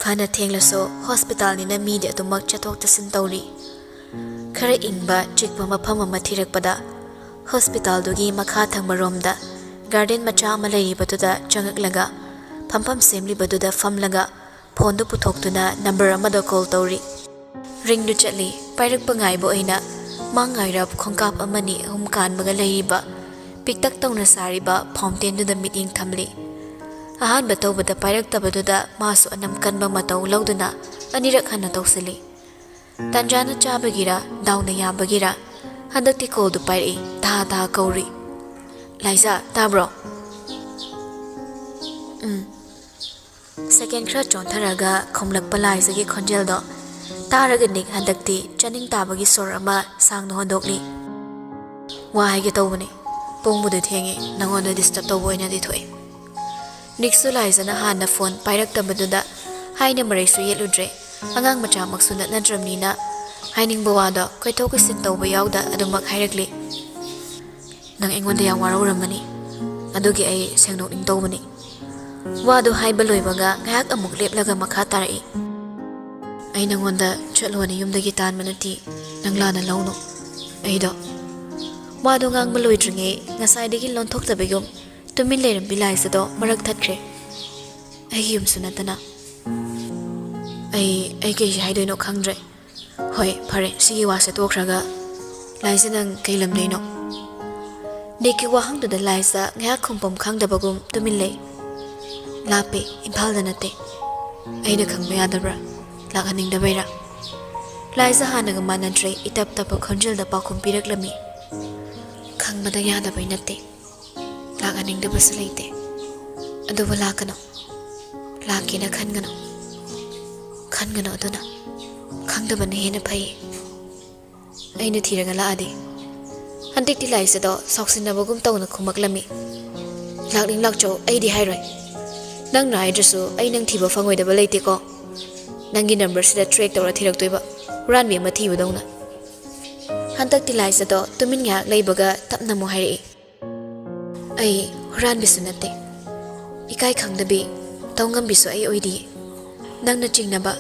ꯐꯅ ꯊꯦꯡꯂꯁꯨ ꯍꯣꯁꯄꯤꯇꯥꯜꯅꯤꯅ ꯃꯤꯗꯤ ꯑꯗꯨꯃꯛ ꯆꯠꯊꯣꯛ ꯆꯠꯁꯤꯟ ꯇꯧꯔꯤ꯫ ꯈꯔ ꯏꯪꯕ ꯆꯤꯛꯄ ꯃꯐꯝ ꯑꯃ ꯊꯤꯔꯛꯄꯗ ꯍꯣꯁꯄꯤꯇꯥꯜꯗꯨꯒꯤ ꯃꯈꯥ ꯊꯪꯕꯔꯣꯝꯗ ꯒꯥꯔꯗꯦꯟ ꯃꯆꯥ ꯑꯃ ꯂꯩꯔꯤꯕꯗꯨꯗ ꯆꯪꯉꯛꯂꯒ ꯐꯝꯐꯝ ꯁꯦꯝꯂꯤꯕꯗꯨꯗ ꯐꯝꯂꯒ ꯐꯣꯟꯗꯨ ꯄꯨꯊꯣꯛꯇꯨꯅ ꯅꯝꯕꯔ ꯑꯃꯗ ꯀꯣꯜ ꯇꯧꯔꯤ꯫ ꯔꯤꯡꯗꯨ ꯆꯠꯂꯤ꯫ ꯄꯥꯏꯔꯛꯄ ꯉꯥꯏꯕ ꯑꯣꯏꯅ ꯃꯥꯡ ꯉꯥꯏꯔꯞ ꯈꯣꯡꯀꯥꯞ ꯑꯃꯅꯤ ꯑꯍꯨꯝ ꯀꯥꯟꯕꯒ ꯂꯩꯔꯤꯕ ꯄꯤꯛꯇꯛ ꯇꯧꯅ ꯁꯥꯔꯤꯕ ꯐꯥꯎꯟꯇꯦꯟꯗꯨꯗ ꯃꯤꯠꯌꯦꯡ ꯊꯝꯂꯤ꯫ ꯑꯍꯥꯟꯕ ꯇꯧꯕꯗ ꯄꯥꯏꯔꯛꯇꯕꯗꯨꯗ ꯃꯥꯁꯨ ꯑꯅꯝ ꯀꯟꯕ ꯃꯇꯧ ꯂꯧꯗꯨꯅ ꯑꯅꯤꯔꯛ ꯍꯟꯅ ꯇꯧꯁꯤꯜꯂꯤ꯫ ꯇꯥꯟꯖꯥꯅ ꯆꯥꯕꯒꯤꯔ, ꯗꯥꯎꯅ ꯌꯥꯕꯒꯤꯔ, ꯍꯟꯗꯛꯇꯤ ꯀꯣꯜꯗꯨ ꯄꯥꯏꯔꯛꯏ꯫ ꯇꯥ ꯇꯥ ꯀꯧꯔꯤ꯫ "ꯂꯥꯏꯖꯥ, ꯇꯥꯕ꯭ꯔꯣ?" "ꯎꯝ꯫" ꯁꯦꯀꯦꯟ ꯈꯔ ꯆꯣꯟꯊꯔꯒ ꯈꯨꯝꯂꯛꯄ ꯂꯥꯏꯖꯥꯒꯤ ꯈꯣꯟꯖꯦꯜꯗꯣ ꯇꯥꯔꯒ ꯅꯤꯛ ꯍꯟꯗꯛꯇꯤ ꯆꯥꯅꯤꯡ ꯇꯥꯕꯒꯤ ꯁꯣꯔ ꯑꯃ ꯁꯥꯡꯅ ꯍꯣꯟꯗꯣꯛꯂꯤ꯫ "ꯋꯥ ꯍꯥꯏꯒꯦ ꯇꯧꯕꯅꯤ꯫ ꯄꯨꯡꯕꯨꯗꯤ ꯊꯦꯡꯉꯦ, ꯅꯉꯣꯟꯗ ꯗꯤꯁꯇꯔꯕ ꯇꯧꯕ ꯑꯣꯏꯅꯗꯤ ꯊꯣꯛꯑꯦ꯫" ꯅꯤꯛꯁꯨ ꯂꯥꯏꯖꯥꯅ ꯍꯥꯟꯅ ꯐꯣꯟ ꯄꯥꯏꯔꯛꯇꯕꯗꯨꯗ ꯍꯥꯏꯅ ꯃꯔꯩꯁꯨ ꯌꯦꯠꯂꯨꯗ꯭ꯔꯦ꯫ ꯑꯉꯥꯡ ꯃꯆꯥꯃꯛꯁꯨ ꯅꯠꯅꯗ꯭ꯔꯕꯅꯤꯅ ꯍꯥꯏꯅꯤꯡꯕ ꯋꯥꯗꯣ ꯀꯣꯏꯊꯣꯛ ꯀꯣꯏꯁꯤꯟ ꯇꯧꯕ ꯌꯥꯎꯗ ꯑꯗꯨꯃꯛ ꯍꯥꯏꯔꯛꯂꯤ꯫ "ꯅꯪ ꯑꯩꯉꯣꯟꯗ ꯌꯥꯝ ꯋꯥꯔꯧꯔꯝꯃꯅꯤ꯫ ꯑꯗꯨꯒꯤ ꯑꯩ ꯁꯦꯡꯗꯣꯛꯅꯤꯡ ꯇꯧꯕꯅꯤ꯫" ꯋꯥꯗꯨ ꯍꯥꯏꯕ ꯂꯣꯏꯕꯒ ꯉꯥꯏꯍꯥꯛ ꯑꯃꯨꯛ ꯂꯦꯞꯂꯒ ꯃꯈꯥ ꯇꯥꯔꯛꯏ꯫ "ꯑꯩ ꯅꯉꯣꯟꯗ ꯆꯠꯂꯣꯅ ꯌꯨꯝꯗꯒꯤ ꯇꯥꯟꯕ ꯅꯠꯇꯦ, ꯅꯪ ꯂꯥꯟꯅ ꯂꯧꯅꯨ꯫ ꯑꯩꯗꯣ꯫" ꯋꯥꯗꯨ ꯉꯥꯡꯕ ꯂꯣꯏꯗ꯭ꯔꯤꯉꯩ ꯉꯁꯥꯏꯗꯒꯤ ꯂꯣꯟꯊꯣꯛꯇꯕꯒꯨꯝ ꯇꯨꯃꯤꯟ ꯂꯩꯔꯝꯕꯤ ꯂꯥꯏꯖꯥꯗꯣ ꯃꯔꯛ ꯊꯠꯈ꯭ꯔꯦ꯫ "ꯑꯩꯒꯤ ꯌꯨꯝꯁꯨ ꯅꯠꯇꯅ꯫ ꯑꯩ, ꯑꯩ ꯀꯩ ꯍꯥꯏꯗꯣꯏꯅꯣ ꯈꯪꯗ꯭ꯔꯦ꯫ ꯍꯣꯏ, ꯐꯔꯦ, ꯁꯤꯒꯤ ꯋꯥꯁꯦ ꯇꯣꯛꯈ꯭ꯔꯒ, ꯂꯥꯏꯖꯥ, ꯅꯪ ꯀꯩ ꯂꯝꯗꯩꯅꯣ?" ꯅꯤꯛꯀꯤ ꯋꯥꯍꯪꯗꯨꯗ ꯂꯥꯏꯖꯥ ꯉꯥꯏꯍꯥꯛ ꯈꯨꯝꯐꯝ ꯈꯪꯗꯕꯒꯨꯝ ꯇꯨꯃꯤꯟ ꯂꯩ꯫ "ꯂꯥꯞꯄꯦ, ꯏꯝꯐꯥꯜꯗ ꯅꯠꯇꯦ꯫" "ꯑꯩꯅ ꯈꯪꯕ ꯌꯥꯗꯕ꯭ꯔꯥ? ꯂꯥꯛꯍꯟꯅꯤꯡꯗꯕꯩꯔꯥ?" ꯂꯥꯏꯖꯥ ꯍꯥꯟꯅꯒ ꯃꯥꯟꯅꯗ꯭ꯔꯦ, ꯏꯇꯞ ꯇꯞꯄ ꯈꯣꯟꯖꯦꯜꯗ ꯄꯥꯎꯈꯨꯝ ꯄꯤꯔꯛꯂꯝꯃꯤ꯫ "ꯈꯪꯕꯗ ꯌꯥꯗꯕꯩ ꯅꯠꯇꯦ, ꯂꯥꯛꯍꯟꯅꯤꯡꯗꯕꯁꯨ ꯂꯩꯇꯦ꯫ ꯑꯗꯨꯕꯨ ꯂꯥꯛꯀꯅꯨ, ꯂꯥꯛꯀꯦꯅ ꯈꯟꯒꯅꯨ, ꯈꯟꯒꯅꯨ꯫ ꯑꯗꯨꯅ ꯈꯪꯗꯕꯅ ꯍꯦꯟꯅ ꯐꯩ꯫ ꯑꯩꯅ ꯊꯤꯔꯒ ꯂꯥꯛꯑꯗꯤ꯫" ꯍꯟꯗꯛꯇꯤ ꯂꯥꯏꯖꯥꯗꯣ ꯁꯥꯎꯁꯤꯟꯅꯕꯒꯨꯝ ꯇꯧꯅ ꯈꯨꯝꯃꯛꯂꯝꯃꯤ꯫ "ꯂꯥꯛꯅꯤꯡ ꯂꯥꯛꯆꯧ, ꯑꯩꯗꯤ ꯍꯥꯏꯔꯣꯏ꯫ ꯅꯪꯅ ꯍꯥꯏꯗ꯭ꯔꯁꯨ ꯑꯩ ꯅꯪ ꯊꯤꯕ ꯐꯪꯉꯣꯏꯗꯕ ꯂꯩꯇꯦꯀꯣ꯫ ꯅꯪꯒꯤ ꯅꯝꯕꯔꯁꯤꯗ ꯇ꯭ꯔꯦꯛ ꯇꯧꯔ ꯊꯤꯔꯛꯇꯣꯏꯕ, ꯍꯨꯔꯥꯟꯕꯤ ꯑꯃ ꯊꯤꯕꯗꯧꯅ꯫ ꯍꯟꯗꯛꯇꯤ ꯂꯥꯏꯖꯗꯣ ꯇꯨꯃꯤꯟ ꯉꯥꯏꯍꯥꯛ ꯂꯩꯕꯒ ꯇꯞꯅ ꯑꯃꯨꯛ ꯍꯥꯏꯔꯛꯏ꯫ ꯑꯩ ꯍꯨꯔꯥꯟꯕꯤꯁꯨ ꯅꯠꯇꯦ, ꯏꯀꯥꯏ ꯈꯪꯗꯕꯤ, ꯇꯧ ꯉꯝꯕꯤꯁꯨ ꯑꯩ ꯑꯣꯏꯗꯤꯌꯦ꯫ ꯅꯪꯅ ꯆꯤꯡꯅꯕ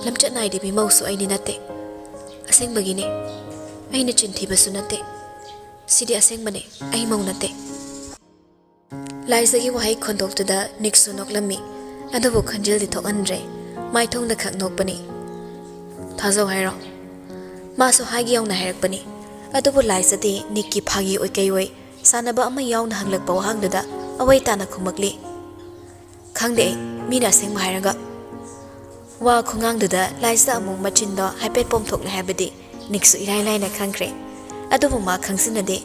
ꯂꯝꯆꯠ ꯅꯥꯏꯗꯕꯤ ꯃꯧꯁꯨ ꯑꯩꯗꯤ ꯅꯠꯇꯦ꯫ ꯑꯁꯦꯡꯕꯒꯤꯅꯦ, ꯑꯩꯅ ꯆꯤꯟ ꯊꯤꯕꯁꯨ ꯅꯠꯇꯦ꯫ ꯁꯤꯗꯤ ꯑꯁꯦꯡꯕꯅꯦ, ꯑꯩ ꯃꯧ ꯅꯠꯇꯦ꯫ ꯂꯥꯏꯖꯒꯤ ꯋꯥꯍꯩ ꯈꯣꯟꯗꯣꯛꯇꯨꯗ ꯅꯤꯛꯁꯨ ꯅꯣꯛꯂꯝꯃꯤ, ꯑꯗꯨꯕꯨ ꯈꯟꯖꯤꯜꯗꯤ ꯊꯣꯛꯍꯟꯗ꯭ꯔꯦ꯫ ꯃꯥꯏꯊꯣꯡꯗ ꯈꯛ ꯅꯣꯛꯄꯅꯤ꯫ "ꯊꯥꯖꯧ ꯍꯥꯏꯔꯣ?" ꯃꯥꯁꯨ ꯍꯥꯏꯒꯦ ꯌꯥꯎꯅ ꯍꯥꯏꯔꯛꯄꯅꯤ꯫ ꯑꯗꯨꯕꯨ ꯂꯥꯏꯖꯗꯤ ꯅꯤꯛꯀꯤ ꯐꯥꯒꯤ ꯑꯣꯏ ꯀꯩ ꯑꯣꯏ ꯁꯥꯟꯅꯕ ꯑꯃ ꯌꯥꯎꯅ ꯍꯪꯂꯛꯄ ꯋꯥꯍꯪꯗꯨꯗ ꯑꯋꯥꯏ ꯇꯥꯅ ꯈꯨꯝꯃꯛꯂꯤ꯫ "ꯈꯪꯗꯦ ꯑꯩ, ꯃꯤꯅ ꯑꯁꯦꯡꯕ ꯍꯥꯏꯔꯒ꯫" ꯋꯥ ꯈꯣꯡꯉꯥꯡꯗꯨꯗ ꯂꯥꯏꯖꯗ ꯑꯃꯨꯛ ꯃꯆꯤꯟꯗꯣ ꯍꯥꯏꯐꯦꯠ ꯄꯣꯝꯊꯣꯛꯂꯦ ꯍꯥꯏꯕꯗꯤ ꯅꯤꯛꯁꯨ ꯏꯔꯥꯏ ꯂꯥꯏꯅ ꯈꯪꯈ꯭ꯔꯦ꯫ ꯑꯗꯨꯕꯨ ꯃꯥ ꯈꯪꯁꯤꯟꯅꯗꯦ꯫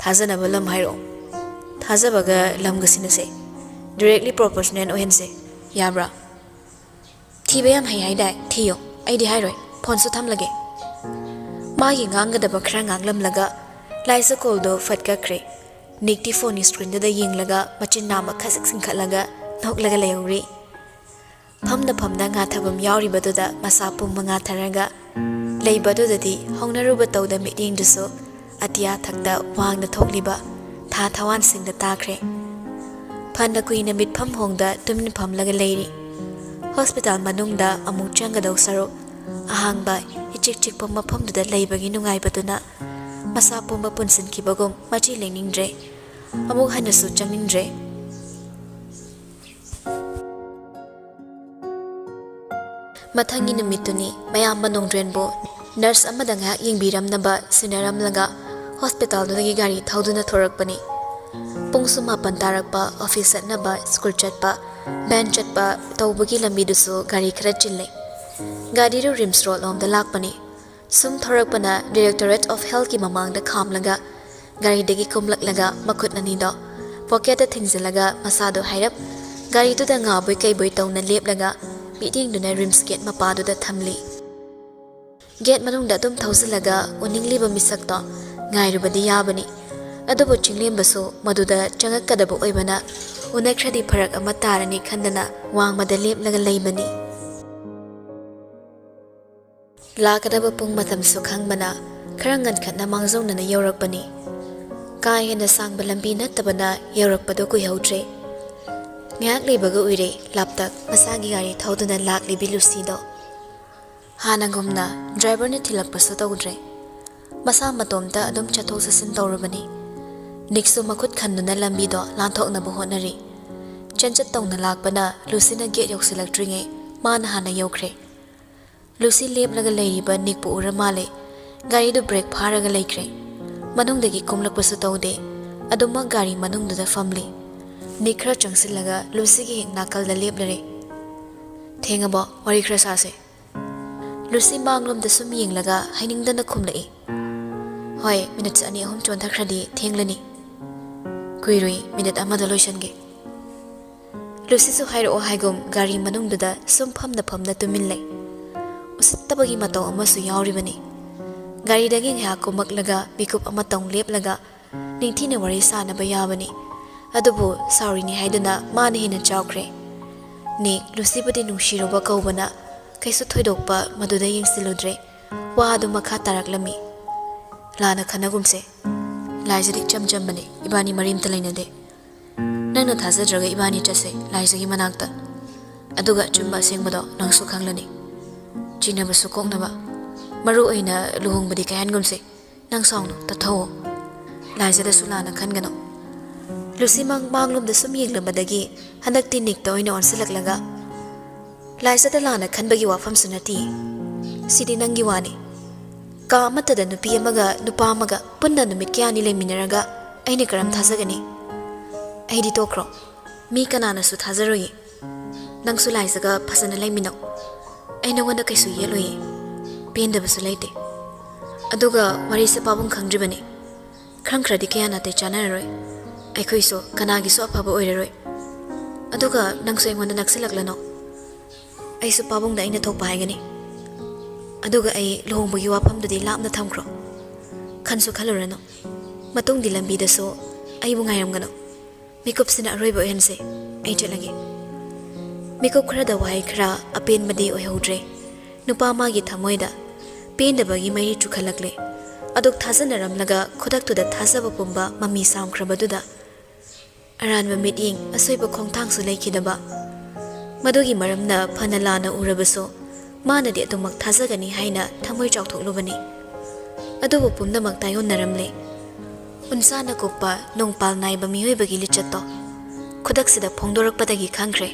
"ꯊꯥꯖꯅꯕ ꯂꯝ ꯍꯥꯏꯔꯛꯑꯣ꯫ ꯊꯥꯖꯕꯒ ꯂꯝꯒ ꯁꯤꯟꯅꯁꯦ꯫ Directly proportional ꯑꯣꯏꯍꯟꯁꯦ꯫ ꯌꯥꯕ꯭ꯔꯥ?" "ꯊꯤꯕ ꯌꯥꯝ ꯍꯩ ꯍꯥꯏꯗꯥꯏ? ꯊꯤꯌꯣ꯫ ꯑꯩꯗꯤ ꯍꯥꯏꯔꯣꯏ꯫ ꯐꯣꯟꯁꯨ ꯊꯝꯂꯒꯦ꯫" ꯃꯥꯒꯤ ꯉꯥꯡꯒꯗꯕ ꯈꯔ ꯉꯥꯡꯂꯝꯂꯒ ꯂꯥꯏꯖ ꯀꯣꯜꯗꯨ ꯐꯠ ꯀꯛꯈ꯭ꯔꯦ꯫ ꯅꯤꯛꯇꯤ ꯐꯣꯟꯒꯤ ꯁ꯭ꯀ꯭ꯔꯤꯟꯗꯨꯗ ꯌꯦꯡꯂꯒ ꯃꯆꯤꯟ ꯅꯥꯝꯃ ꯈꯖꯤꯛ ꯆꯤꯡꯈꯠꯂꯒ ꯅꯣꯛꯂꯒ ꯂꯩꯍꯧꯔꯤ꯫ ꯐꯝꯅ ꯐꯝꯅ ꯉꯥꯊꯐꯝ ꯌꯥꯎꯔꯤꯕꯗꯨꯗ ꯃꯁꯥ ꯄꯨꯝꯕ ꯉꯥꯊꯔꯒ ꯂꯩꯕꯗꯨꯗꯗꯤ ꯍꯧꯅꯔꯨꯕ ꯇꯧꯗ ꯃꯤꯠꯌꯦꯡꯗꯨꯁꯨ ꯑꯇꯤꯌꯥ ꯊꯛꯇ ꯋꯥꯡꯅ ꯊꯣꯛꯂꯤꯕ ꯊꯥ ꯊꯋꯥꯟꯁꯤꯡꯗ ꯇꯥꯈ꯭ꯔꯦ꯫ ꯐꯅ ꯀꯨꯏꯅ ꯃꯤꯠꯐꯝ ꯍꯣꯡꯗ ꯇꯨꯃꯤꯟ ꯐꯝꯂꯒ ꯂꯩꯔꯤ꯫ ꯍꯣꯁꯄꯤꯇꯥꯜ ꯃꯅꯨꯡꯗ ꯑꯃꯨꯛ ꯆꯪꯒꯗꯧ ꯁꯔꯨꯛ ꯑꯍꯥꯡꯕ ꯏꯆꯤꯛ ꯆꯤꯛꯄ ꯃꯐꯝꯗꯨꯗ ꯂꯩꯕꯒꯤ ꯅꯨꯡꯉꯥꯏꯕꯗꯨꯅ ꯃꯁꯥ ꯄꯨꯝꯕ ꯄꯨꯟꯁꯤꯟꯈꯤꯕꯒꯨꯝ ꯃꯆꯤ ꯂꯦꯡꯅꯤꯡꯗ꯭ꯔꯦ꯫ ꯑꯃꯨꯛ ꯍꯟꯅꯁꯨ ꯆꯪꯅꯤꯡꯗ꯭ꯔꯦ꯫ ꯃꯊꯪꯒꯤ ꯅꯨꯃꯤꯠꯇꯨꯅꯤ꯫ ꯃꯌꯥꯝꯕ ꯅꯣꯡꯗ꯭ꯔꯦꯟꯕꯨ ꯅꯔꯁ ꯑꯃꯗ ꯉꯥꯏꯍꯥꯛ ꯌꯦꯡꯕꯤꯔꯝꯅꯕ ꯁꯤꯟꯅꯔꯝꯂꯒ ꯍꯣꯁꯄꯤꯇꯥꯜꯗꯨꯗꯒꯤ ꯒꯥꯔꯤ ꯊꯧꯗꯨꯅ ꯊꯣꯔꯛꯄꯅꯤ꯫ ꯄꯨꯡꯁꯨ ꯃꯥꯄꯟ ꯇꯥꯔꯛꯄ, ꯑꯣꯐꯤꯁ ꯆꯠꯅꯕ, ꯁ꯭ꯀꯨꯜ ꯆꯠꯄ, ꯚꯦꯟ ꯆꯠꯄ ꯇꯧꯕꯒꯤ ꯂꯝꯕꯤꯗꯨꯁꯨ ꯒꯥꯔꯤ ꯈꯔ ꯆꯤꯜꯂꯦ꯫ ꯒꯥꯔꯤꯗꯨ ꯔꯤꯝꯁ ꯔꯣꯗ ꯂꯣꯝꯗ ꯂꯥꯛꯄꯅꯤ꯫ ꯁꯨꯝ ꯊꯧꯔꯛꯄꯅ Directorate of Healthꯀꯤ ꯃꯃꯥꯡꯗ ꯈꯥꯝꯂꯒ ꯒꯥꯔꯤꯗꯒꯤ ꯀꯨꯝꯂꯛꯂꯒ ꯃꯈꯨꯠ ꯑꯅꯤꯗꯣ ꯄꯣꯀꯦꯠꯇ ꯊꯤꯡꯖꯤꯜꯂꯒ ꯃꯁꯥꯗꯣ ꯍꯥꯏꯔꯞ ꯒꯥꯔꯤꯗꯨꯗ ꯉꯥꯕꯣꯏ ꯀꯩꯕꯣꯏ ꯇꯧꯅ ꯂꯦꯞꯂꯒ ꯃꯤꯠꯌꯦꯡꯗꯨꯅ ꯔꯤꯝꯁ ꯒꯦꯠ ꯃꯄꯥꯗꯨꯗ ꯊꯝꯂꯤ꯫ ꯒꯦꯠ ꯃꯅꯨꯡꯗ ꯑꯗꯨꯝ ꯊꯧꯖꯤꯜꯂꯒ ꯎꯅꯤꯡꯂꯤꯕ ꯃꯤꯁꯛꯇꯣ ꯉꯥꯏꯔꯨꯕꯗꯤ ꯌꯥꯕꯅꯤ꯫ ꯑꯗꯨꯕꯨ ꯆꯤꯡꯂꯦꯝꯕꯁꯨ ꯃꯗꯨꯗ ꯆꯪꯉꯛꯀꯗꯕ ꯑꯣꯏꯕꯅ ꯎꯅꯈ꯭ꯔꯗꯤ ꯐꯔꯛ ꯑꯃ ꯇꯥꯔꯅꯤ ꯈꯟꯗꯅ ꯋꯥꯡꯃꯗ ꯂꯦꯞꯂꯒ ꯂꯩꯕꯅꯤ꯫ ꯂꯥꯛꯀꯗꯕ ꯄꯨꯡ ꯃꯇꯝꯁꯨ ꯈꯪꯕꯅ ꯈꯔ ꯉꯟꯈꯠꯅ ꯃꯥꯡꯖꯧꯅꯅ ꯌꯧꯔꯛꯄꯅꯤ꯫ ꯀꯥ ꯍꯦꯟꯅ ꯁꯥꯡꯕ ꯂꯝꯕꯤ ꯅꯠꯇꯕꯅ ꯌꯧꯔꯛꯄꯗꯨ ꯀꯨꯏꯍꯧꯗ꯭ꯔꯦ꯫ ꯉꯥꯏꯍꯥꯛ ꯂꯩꯕꯒ ꯎꯏꯔꯦ ꯂꯥꯞꯇꯛ ꯃꯁꯥꯒꯤ ꯒꯥꯔꯤ ꯊꯧꯗꯨꯅ ꯂꯥꯛꯂꯤꯕꯤ ꯂꯨꯁꯤꯗꯣ꯫ ꯍꯥꯟꯅꯒꯨꯝꯅ ꯗ꯭ꯔꯥꯏꯚꯔꯅ ꯊꯤꯜꯂꯛꯄꯁꯨ ꯇꯧꯗ꯭ꯔꯦ꯫ ꯃꯁꯥ ꯃꯇꯣꯝꯇ ꯑꯗꯨꯝ ꯆꯠꯊꯣꯛ ꯆꯠꯁꯤꯟ ꯇꯧꯔꯕꯅꯤ꯫ ꯅꯤꯛꯁꯨ ꯃꯈꯨꯠ ꯈꯟꯗꯨꯅ ꯂꯝꯕꯤꯗꯣ ꯂꯥꯟꯊꯣꯛꯅꯕ ꯍꯣꯠꯅꯔꯤ꯫ ꯆꯦꯟꯆꯠ ꯇꯧꯅ ꯂꯥꯛꯄꯅ ꯂꯨꯁꯤꯅ ꯒꯦꯠ ꯌꯧꯁꯤꯜꯂꯛꯇ꯭ꯔꯤꯉꯩ ꯃꯥꯅ ꯍꯥꯟꯅ ꯌꯧꯈ꯭ꯔꯦ꯫ ꯂꯨꯁꯤ ꯂꯦꯞꯂꯒ ꯂꯩꯔꯤꯕ ꯅꯤꯛꯄꯨ ꯎꯔ ꯃꯥꯜꯂꯦ꯫ ꯒꯥꯔꯤꯗꯨ ꯕ꯭ꯔꯦꯛ ꯐꯥꯔꯒ ꯂꯩꯈ꯭ꯔꯦ꯫ ꯃꯅꯨꯡꯗꯒꯤ ꯀꯨꯝꯂꯛꯄꯁꯨ ꯇꯧꯗꯦ꯫ ꯑꯗꯨꯃꯛ ꯒꯥꯔꯤ ꯃꯅꯨꯡꯗꯨꯗ ꯐꯝꯂꯤ꯫ ꯅꯤꯛ ꯈꯔ ꯆꯪꯁꯤꯜꯂꯒ ꯂꯨꯁꯤꯒꯤ ꯍꯦꯛ ꯅꯥꯀꯜꯗ ꯂꯦꯞꯂꯔꯦ꯫ "ꯊꯦꯡꯉꯕꯣ? ꯋꯥꯔꯤ ꯈꯔ ꯁꯥꯁꯦ꯫" ꯂꯨꯁꯤ ꯃꯥꯡꯂꯣꯝꯗ ꯁꯨꯝ ꯌꯦꯡꯂꯒ ꯍꯥꯏꯅꯤꯡꯗꯅ ꯈꯨꯝꯂꯛꯏ꯫ "ꯍꯣꯏ, ꯃꯤꯅꯤꯠꯁ ꯑꯅꯤ ꯑꯍꯨꯝ ꯆꯣꯟꯊꯈ꯭ꯔꯗꯤ ꯊꯦꯡꯂꯅꯤ꯫" "ꯀꯨꯏꯔꯣꯏ, ꯃꯤꯅꯤꯠ ꯑꯃꯗ ꯂꯣꯏꯁꯟꯒꯦ꯫" ꯂꯨꯁꯤꯁꯨ ꯍꯥꯏꯔꯛꯑꯣ ꯍꯥꯏꯒꯨꯝ ꯒꯥꯔꯤ ꯃꯅꯨꯡꯗꯨꯗ ꯁꯨꯝ ꯐꯝꯅ ꯐꯝꯅ ꯇꯨꯃꯤꯟ ꯂꯩ꯫ ꯎꯁꯤꯠꯇꯕꯒꯤ ꯃꯇꯧ ꯑꯃꯁꯨ ꯌꯥꯎꯔꯤꯕꯅꯤ꯫ ꯒꯥꯔꯤꯗꯒꯤ ꯉꯥꯏꯍꯥꯛ ꯀꯨꯝꯃꯛꯂꯒ ꯃꯤꯀꯨꯞ ꯑꯃꯇꯪ ꯂꯦꯞꯂꯒ ꯅꯤꯡꯊꯤꯅ ꯋꯥꯔꯤ ꯁꯥꯅꯕ ꯌꯥꯕꯅꯤ꯫ ꯑꯗꯨꯕꯨ ꯁꯥꯎꯔꯤꯅꯤ ꯍꯥꯏꯗꯨꯅ ꯃꯥꯅ ꯍꯦꯟꯅ ꯆꯥꯎꯈ꯭ꯔꯦ꯫ ꯅꯤꯛ ꯂꯨꯁꯤꯕꯨꯗꯤ ꯅꯨꯡꯁꯤꯔꯨꯕ ꯀꯧꯕꯅ ꯀꯩꯁꯨ ꯊꯣꯏꯗꯣꯛꯄ ꯃꯗꯨꯗ ꯌꯦꯡꯁꯤꯜꯂꯨꯗ꯭ꯔꯦ꯫ ꯋꯥ ꯑꯗꯨ ꯃꯈꯥ ꯇꯥꯔꯛꯂꯝꯃꯤ꯫ "ꯂꯥꯟꯅ ꯈꯟꯅꯒꯨꯝꯁꯦ꯫ ꯂꯥꯏꯖꯗꯤ ꯏꯆꯝ ꯆꯝꯕꯅꯤ, ꯏꯕꯥꯅꯤ ꯃꯔꯤ ꯑꯝꯇ ꯂꯩꯅꯗꯦ꯫ ꯅꯪꯅ ꯊꯥꯖꯗ꯭ꯔꯒ ꯏꯕꯥꯅꯤ ꯆꯠꯁꯦ ꯂꯥꯏꯖꯒꯤ ꯃꯅꯥꯛꯇ꯫ ꯑꯗꯨꯒ ꯑꯆꯨꯝꯕ ꯑꯁꯦꯡꯕꯗꯣ ꯅꯪꯁꯨ ꯈꯪꯂꯅꯤ꯫ ꯆꯤꯡꯅꯕꯁꯨ ꯀꯣꯛꯅꯕ꯫ ꯃꯔꯨ ꯑꯣꯏꯅ ꯂꯨꯍꯣꯡꯕꯗꯤ ꯀꯥꯏꯍꯟꯒꯨꯝꯁꯦ꯫ ꯅꯪ ꯁꯥꯎꯅꯨ, ꯇꯞꯊꯧꯑꯣ꯫ ꯂꯥꯏꯖꯗꯁꯨ ꯂꯥꯟꯅ ꯈꯟꯒꯅꯨ꯫" ꯂꯨꯁꯤ ꯃꯪ ꯃꯥꯡꯂꯣꯝꯗ ꯁꯨꯝ ꯌꯦꯡꯂꯝꯕꯗꯒꯤ ꯍꯟꯗꯛꯇꯤ ꯅꯤꯛꯇ ꯑꯣꯏꯅ ꯑꯣꯟꯁꯤꯜꯂꯛꯂꯒ, "ꯂꯥꯏꯖꯗ ꯂꯥꯟꯅ ꯈꯟꯕꯒꯤ ꯋꯥꯐꯝꯁꯨ ꯅꯠꯇꯦ꯫ ꯁꯤꯗꯤ ꯅꯪꯒꯤ ꯋꯥꯅꯤ꯫ ꯀꯥ ꯑꯃꯠꯇꯗ ꯅꯨꯄꯤ ꯑꯃꯒ ꯅꯨꯄꯥ ꯑꯃꯒ ꯄꯨꯟꯅ ꯅꯨꯃꯤꯠ ꯀꯌꯥꯅꯤ ꯂꯩꯃꯤꯟꯅꯔꯒ ꯑꯩꯅ ꯀꯔꯝ ꯊꯥꯖꯒꯅꯤ? ꯑꯩꯗꯤ ꯇꯣꯛꯈ꯭ꯔꯣ꯫ ꯃꯤ ꯀꯅꯥꯅꯁꯨ ꯊꯥꯖꯔꯣꯏꯌꯦ꯫ ꯅꯪꯁꯨ ꯂꯥꯏꯖꯒ ꯐꯖꯅ ꯂꯩꯃꯤꯟꯅꯧ꯫ ꯑꯩ ꯅꯉꯣꯟꯗ ꯀꯩꯁꯨ ꯌꯦꯠꯂꯣꯏꯌꯦ꯫ ꯄꯦꯟꯗꯕꯁꯨ ꯂꯩꯇꯦ꯫ ꯑꯗꯨꯒ ꯋꯥꯔꯤꯁꯦ ꯄꯥꯕꯨꯡ ꯈꯪꯗ꯭ꯔꯤꯕꯅꯤ꯫ ꯈꯪꯈ꯭ꯔꯗꯤ ꯀꯌꯥ ꯅꯥꯇꯩ ꯆꯥꯅꯔꯔꯣꯏ꯫ ꯑꯩꯈꯣꯏꯁꯨ ꯀꯅꯥꯒꯤꯁꯨ ꯑꯐꯕ ꯑꯣꯏꯔꯔꯣꯏ꯫ ꯑꯗꯨꯒ ꯅꯪꯁꯨ ꯑꯩꯉꯣꯟꯗ ꯅꯛꯁꯤꯜꯂꯛꯂꯅꯨ꯫ ꯑꯩꯁꯨ ꯄꯥꯕꯨꯡꯗ ꯑꯩꯅ ꯊꯣꯛꯄ ꯍꯥꯏꯒꯅꯤ꯫ ꯑꯗꯨꯒ ꯑꯩ ꯂꯨꯍꯣꯡꯕꯒꯤ ꯋꯥꯐꯝꯗꯨꯗꯤ ꯂꯥꯞꯅ ꯊꯝꯈ꯭ꯔꯣ꯫ ꯈꯟꯁꯨ ꯈꯜꯂꯨꯔꯅꯨ꯫ ꯃꯇꯨꯡꯒꯤ ꯂꯝꯕꯤꯗꯁꯨ ꯑꯩꯕꯨ ꯉꯥꯏꯔꯝꯒꯅꯨ꯫ ꯃꯤꯀꯨꯞꯁꯤꯅ ꯑꯔꯣꯏꯕ ꯑꯣꯏꯍꯟꯁꯦ꯫ ꯑꯩ ꯆꯠꯂꯒꯦ꯫ ꯃꯤꯀꯨꯞ ꯈꯔꯗ ꯋꯥꯍꯩ ꯈꯔ ꯑꯄꯦꯟꯕꯗꯤ ꯑꯣꯏꯍꯧꯗ꯭ꯔꯦ꯫ ꯅꯨꯄꯥ ꯃꯥꯒꯤ ꯊꯃꯣꯏꯗ ꯄꯦꯟꯗꯕꯒꯤ ꯃꯩ ꯆꯨꯈꯠꯂꯛꯂꯦ꯫ ꯑꯗꯨꯛ ꯊꯥꯖꯅꯔꯝꯂꯒ ꯈꯨꯗꯛꯇꯨꯗ ꯊꯥꯖꯕ ꯄꯨꯝꯕ ꯃꯃꯤ ꯁꯥꯝꯈ꯭ꯔꯕꯗꯨꯗ ꯑꯔꯥꯟꯕ ꯃꯤꯠꯌꯦꯡ, ꯑꯁꯣꯏꯕ ꯈꯣꯡꯊꯥꯡꯁꯨ ꯂꯩꯈꯤꯗꯕ꯫ ꯃꯗꯨꯒꯤ ꯃꯔꯝꯅ ꯐꯅ ꯂꯥꯟꯅ ꯎꯔꯕꯁꯨ, ꯃꯥꯅꯗꯤ ꯑꯗꯨꯃꯛ ꯊꯥꯖꯒꯅꯤ ꯍꯥꯏꯅ ꯊꯃꯣꯏ ꯆꯥꯎꯊꯣꯛꯂꯨꯕꯅꯤ꯫ ꯑꯗꯨꯕꯨ ꯄꯨꯝꯅꯃꯛ ꯇꯥꯏꯑꯣꯟꯅꯔꯝꯂꯦ꯫ ꯎꯟꯁꯥꯅ ꯀꯨꯞꯄ ꯅꯣꯡꯄꯥꯜ ꯅꯥꯏꯕ ꯃꯤꯑꯣꯏꯕꯒꯤ ꯂꯤꯆꯠꯇꯣ ꯈꯨꯗꯛꯁꯤꯗ ꯐꯣꯡꯗꯣꯔꯛꯄꯗꯒꯤ ꯈꯪꯈ꯭ꯔꯦ꯫